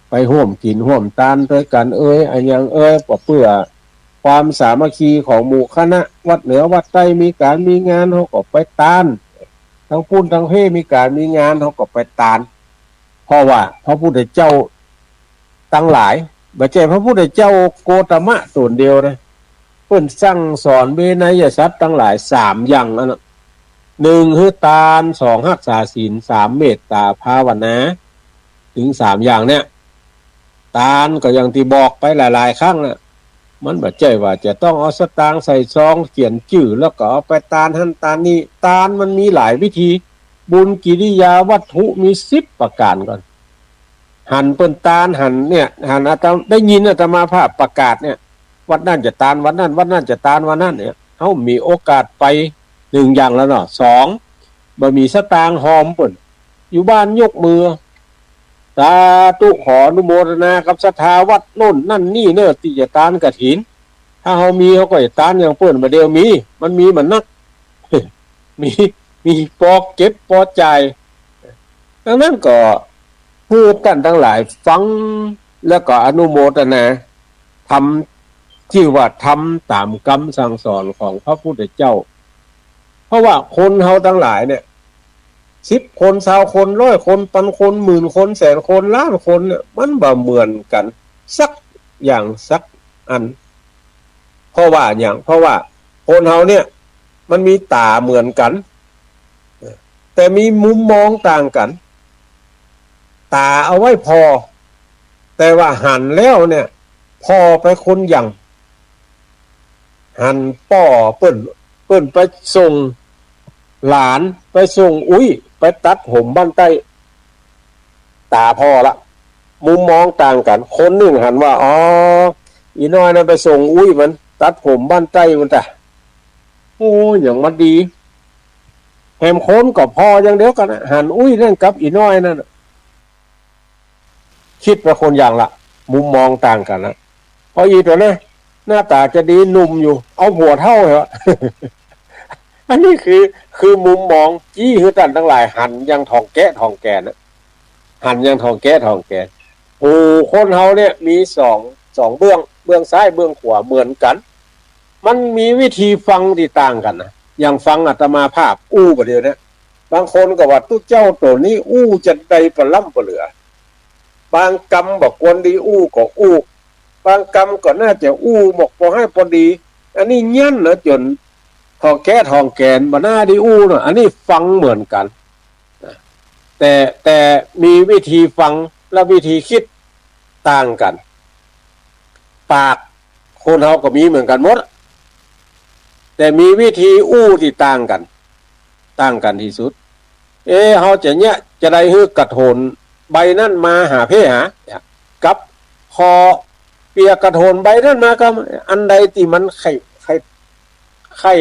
ไปฮ่วมกิ๋นฮ่วมตานตวยกั๋นเอย อะหยังเอย ก็เปื้อความสามัคคีของหมู่คณะ วัดเหนือวัดใต้มีก๋านมีงาน เฮาก็ไปตาน ตังปุ้นตังเพมีก๋านมีงาน เฮาก็ไปตาน เพราะว่าพระพุทธเจ้าตังหลาย บ่ใจ้พระพุทธเจ้าโคตมะต๋นเดียวนะ เปิ้นสั่งสอนวินัยสัตว์ตังหลายสามอย่างอันน่ะ หนึ่งหื้อตาน สองฮักษาศีล สามเมตตาภาวนา เถิงสามอย่างเนี่ย ตานก็อย่างตี้บอกไปหลายๆ ครั้งน่ะ มันบ่ใจ้ว่าจะต้องเอาสตางค์ใส่ซองเขียนจื้อแล้วก็เอาไปตานหั้นตานนี้ ตานมันมีหลายวิธี บุญกิริยาวัตถุมีสิบประก๋านก่อน หันเปิ้นตาน หันเนี่ย หันอาตมา ได้ยินอาตมาภาพประกาศเนี่ย วัดนั้นจะตาน วัดนั้น วัดนั้นจะตาน วัดนั้นเนี่ย เฮามีโอกาสไปหนึ่งอย่างแล้วเนาะ สอง บ่มีสตางค์หอมเปิ้น อยู่บ้านยกมือ สาธุ ขออนุโมทนากับศรัทธาวัดโน่นนั่นนี่เน่อ ตี้จะตานกฐิน ถ้าเฮามีเฮาก็จะตานอย่างเปิ้น บ่าเดี่ยวมี มันมีบ่นัก มี มีปอเก็บปอจ่าย ดังนั้นก็ หื้อต้านตังหลายฟัง แล้วก็อนุโมทนา ทำ จื้อว่าทำต๋ามกำสั่งสอนของพระพุทธเจ้า เพราะว่าคนเฮาตังหลายเนี่ย สิบคน ซาวคน ร้อยคน ปันคน หมื่นคน แสนคน ล้านคนเนี่ย มันบ่เหมือนกั๋นสักอย่างสักอัน เพราะว่าหยัง เพราะว่าคนเฮาเนี่ย มันมีต๋าเหมือนกั๋น แต่มีมุมมองต่างกั๋น ต๋าเอาไว้ผ่อ แต่ว่าหันแล้วเนี่ย ผ่อไปคนอย่าง หันป้อเปิ้น เปิ้นไปส่งหลาน ไปส่งอุ๊ย ไปตัดผมบ้านใต้ ต๋าผ่อละ มุมมองต่างกั๋น คนนึ่งหันว่า อ๋อ อี่น้อยนั้นไปส่งอุ๊ยมัน ตัดผมบ้านใต้มันตะ โอ้ อย่างมันดี แหมคนก็ผ่ออย่างเดียวกั๋นนะ หันอุ๊ยนั่นกับอี่น้อยนั่นน่ะ กึ๊ดไปคนอย่างละ มุมมองต่างกั๋นนะ เพราะอี่ตั๋วนะ หน้าต๋าจะดี หนุ่มอยู่ เอาผัวเฒ่าเหอะ อันนี้คือ คือมุมมอง จี้หื้อต้านตังหลายหันอย่างถ่องแก้ถ่องแกนนะ หันอย่างถ่องแก้ถ่องแกน โอ้ คนเฮาเนี่ยมีสอง สองเบื้อง เบื้องซ้ายเบื้องขวาเหมือนกั๋น มันมีวิธีฟังตี้ต่างกั๋นนะ อย่างฟังอาตมาภาพอู้บ่าเดี่ยวเนี้ย บางคนก็ว่าตุ๊เจ้าตั๋วนี้อู้จะได้ปะล้ำปะเหลือ บางกำบ่ควรดีอู้ก็อู้ บางกำก็น่าจะอู้บอกพอหื้อปอดี อันนี้ยั้นนะ จ๋นถ่องแก้ถ่องแกน บ่น่าดีอู้เนาะ อันนี้ฟังเหมือนกั๋น แต่ แต่มีวิธีฟังและวิธีกึ๊ดต่างกั๋น ปากคนเฮาก็มีเหมือนกั๋นหมด แต่มีวิธีอู้ตี้ต่างกั๋น ต่างกั๋นตี้สุด เอ๊ะ เฮาจะเยียะจะได้หื้อกระโถนใบนั้นมาหาเพ่หา กับขอเปียกระโถนใบนั้นมาก็ อันใดตี้มันใค่ ใค่ ใค่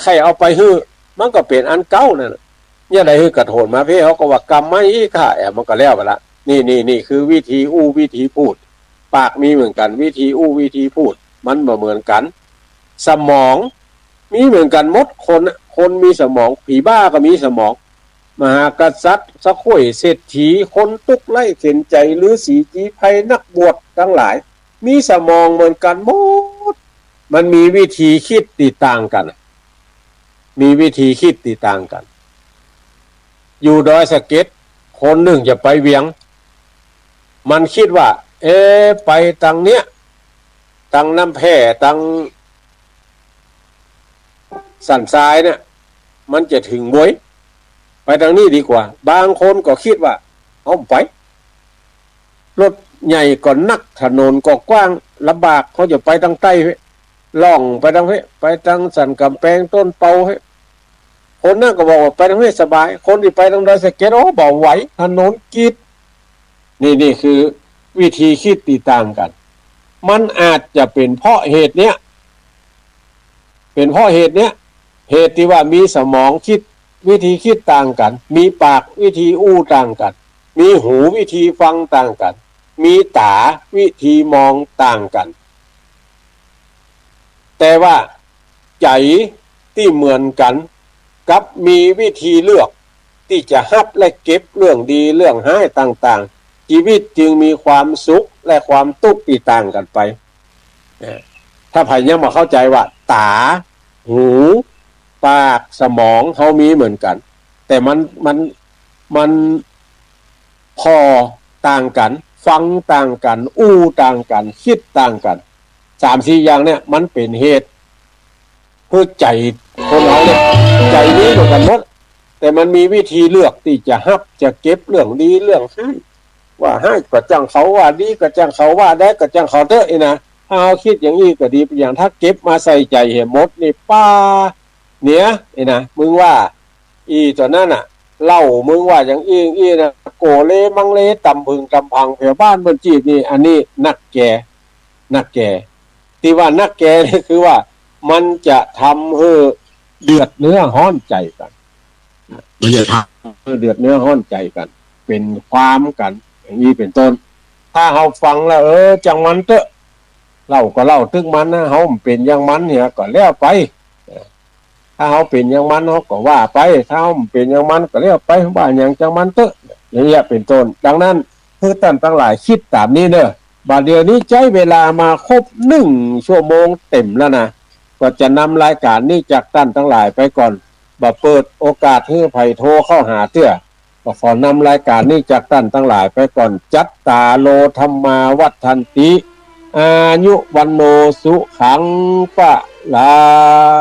ใค่เอาไปหื้อ มันก็เป๋นอันเก่านั่นน่ะ เยียะได้หื้อกระโถนมาเพ่ เฮาก็ว่ากำมาอี้ข้า แอะ มันก็แล้วไปละ นี่ นี่ นี่คือวิธีอู้วิธีพูด ปากมีเหมือนกั๋น วิธีอู้วิธีพูด มันบ่เหมือนกั๋น สมอง มีเหมือนกั๋นหมด คนน่ะ คนมีสมอง ผีบ้าก็มีสมอง มหากษัตริย์ สะข้วยเศรษฐี คนตุ๊กข์ไร้เข็ญใจ๋ ฤๅษี จีไพร นักบวชตังหลาย มีสมองเหมือนกั๋นหมด มันมีวิธีกึ๊ดตี้ต่างกั๋น มีวิธีกึ๊ดตี้ต่างกั๋น อยู่ดอยสะเก็ด คนนึ่งจะไปเวียง มันกึ๊ดว่า เอ๊ะ ไปตางเนี้ย ตางน้ำแพร่ ตางสันทรายเนี่ย มันจะเถิงเว้ย ไปตางนี้ดีกว่า บางคนก็กึ๊ดว่า เอาไป รถใหญ่ก็นัก ถนนก็กว้าง ลำบาก เฮาจะไปตางใต้เพ่ ล่องไปตางเพ่ย ไปตางสันก๋ำแปง ต้นเปาเพ่ย คนนั้นก็บอกว่าไปตางเพ่ยสบาย คนตี้ไปตางดอยสะเก็ด โอ้ บ่ไหว ถนนกึ๊ด นี่ นี่คือวิธีกึ๊ดตี้ต่างกั๋น มันอาจจะเป๋นเพราะเหตุเนี้ย เป๋นเพราะเหตุเนี้ย เหตุตี้ว่ามีสมองกึ๊ด วิธีกึ๊ดต่างกั๋น มีปากวิธีอู้ต่างกั๋น มีหูวิธีฟังต่างกั๋น มีต๋าวิธีมองต่างกั๋น แต่ว่าใจ๋ตี้เหมือนกั๋น กับมีวิธีเลือกตี้จะฮับและเก็บเรื่องดีเรื่องฮ้ายต่างๆ จีวิตจึงมีความสุขและความตุ๊กข์ตี้ต่างกั๋นไป เอ่อ ถ้าใผยังบ่เข้าใจ๋ว่าต๋า หู ปาก สมอง เฮามีเหมือนกั๋น แต่มัน มัน มันผ่อต่างกั๋น ฟังต่างกั๋น อู้ต่างกั๋น กึ๊ดต่างกั๋น สามสี่อย่างเนี่ย มันเป๋นเหตุหื้อใจ๋คนเฮาเนี่ย ใจ๋มีเหมือนกั๋นหมด แต่มันมีวิธีเลือกตี้จะฮับจะเก็บเรื่องดีเรื่องฮ้าย ว่าฮ้ายก็จ้างเขา ว่าดีก็จ้างเขา ว่าแดก็จ้างเขาเต๊อะ อี้นะ ถ้าเฮากึ๊ดอย่างอี้ก็ดี อย่างถ้าเก็บมาใส่ใจ๋เหียหมดนี่ ป๊า เนี่ย อี้นะ มึงว่า อี้ตั๋วนั้นน่ะ เล่ามึงว่าอย่างอี้อี้นะ โกเลมังเลตำผึ่งตำผังแผวบ้านเปิ้นจีบนี่ อันนี้นักแก่ นักแก่ ตี้ว่านักแก่นี่คือว่ามันจะทำหื้อเดือดเนื้อฮ้อนใจ๋กั๋น มันจะทำหื้อเดือดเนื้อฮ้อนใจ๋กั๋น เป๋นความกั๋น อย่างอี้เป๋นต้น ถ้าเฮาฟังแล้ว เออ จ่างมันเต๊อะ เล่าก็เล่าตึกมันนะ เฮาบ่เป๋นอย่างมันเหียก็แล้วไป ถ้าเฮาเป๋นอย่างมันเฮาก็ว่าไป ถ้าเฮาบ่เป๋นอย่างมันก็แล้วไป ว่าหยังจ่างมันเต๊อะ อย่างเงี้ยเป๋นต้น ดังนั้น หื้อต้านตังหลายกึ๊ดต๋ามนี้เน่อ บ่าเดี่ยวนี้ใจ๊เวลามาครบหนึ่งชั่วโมงเต๋มแล้วนะ ก็จะนำรายก๋านนี้จากต้านตังหลายไปก่อน บ่เปิดโอกาสหื้อใผโทรเข้าหาเตื้อ ก็ขอนำรายก๋านนี้จากต้านตังหลายไปก่อน จัตตาโร ธัมมา วัฑฒันติ อายุ วัณโณ สุขัง พะลัง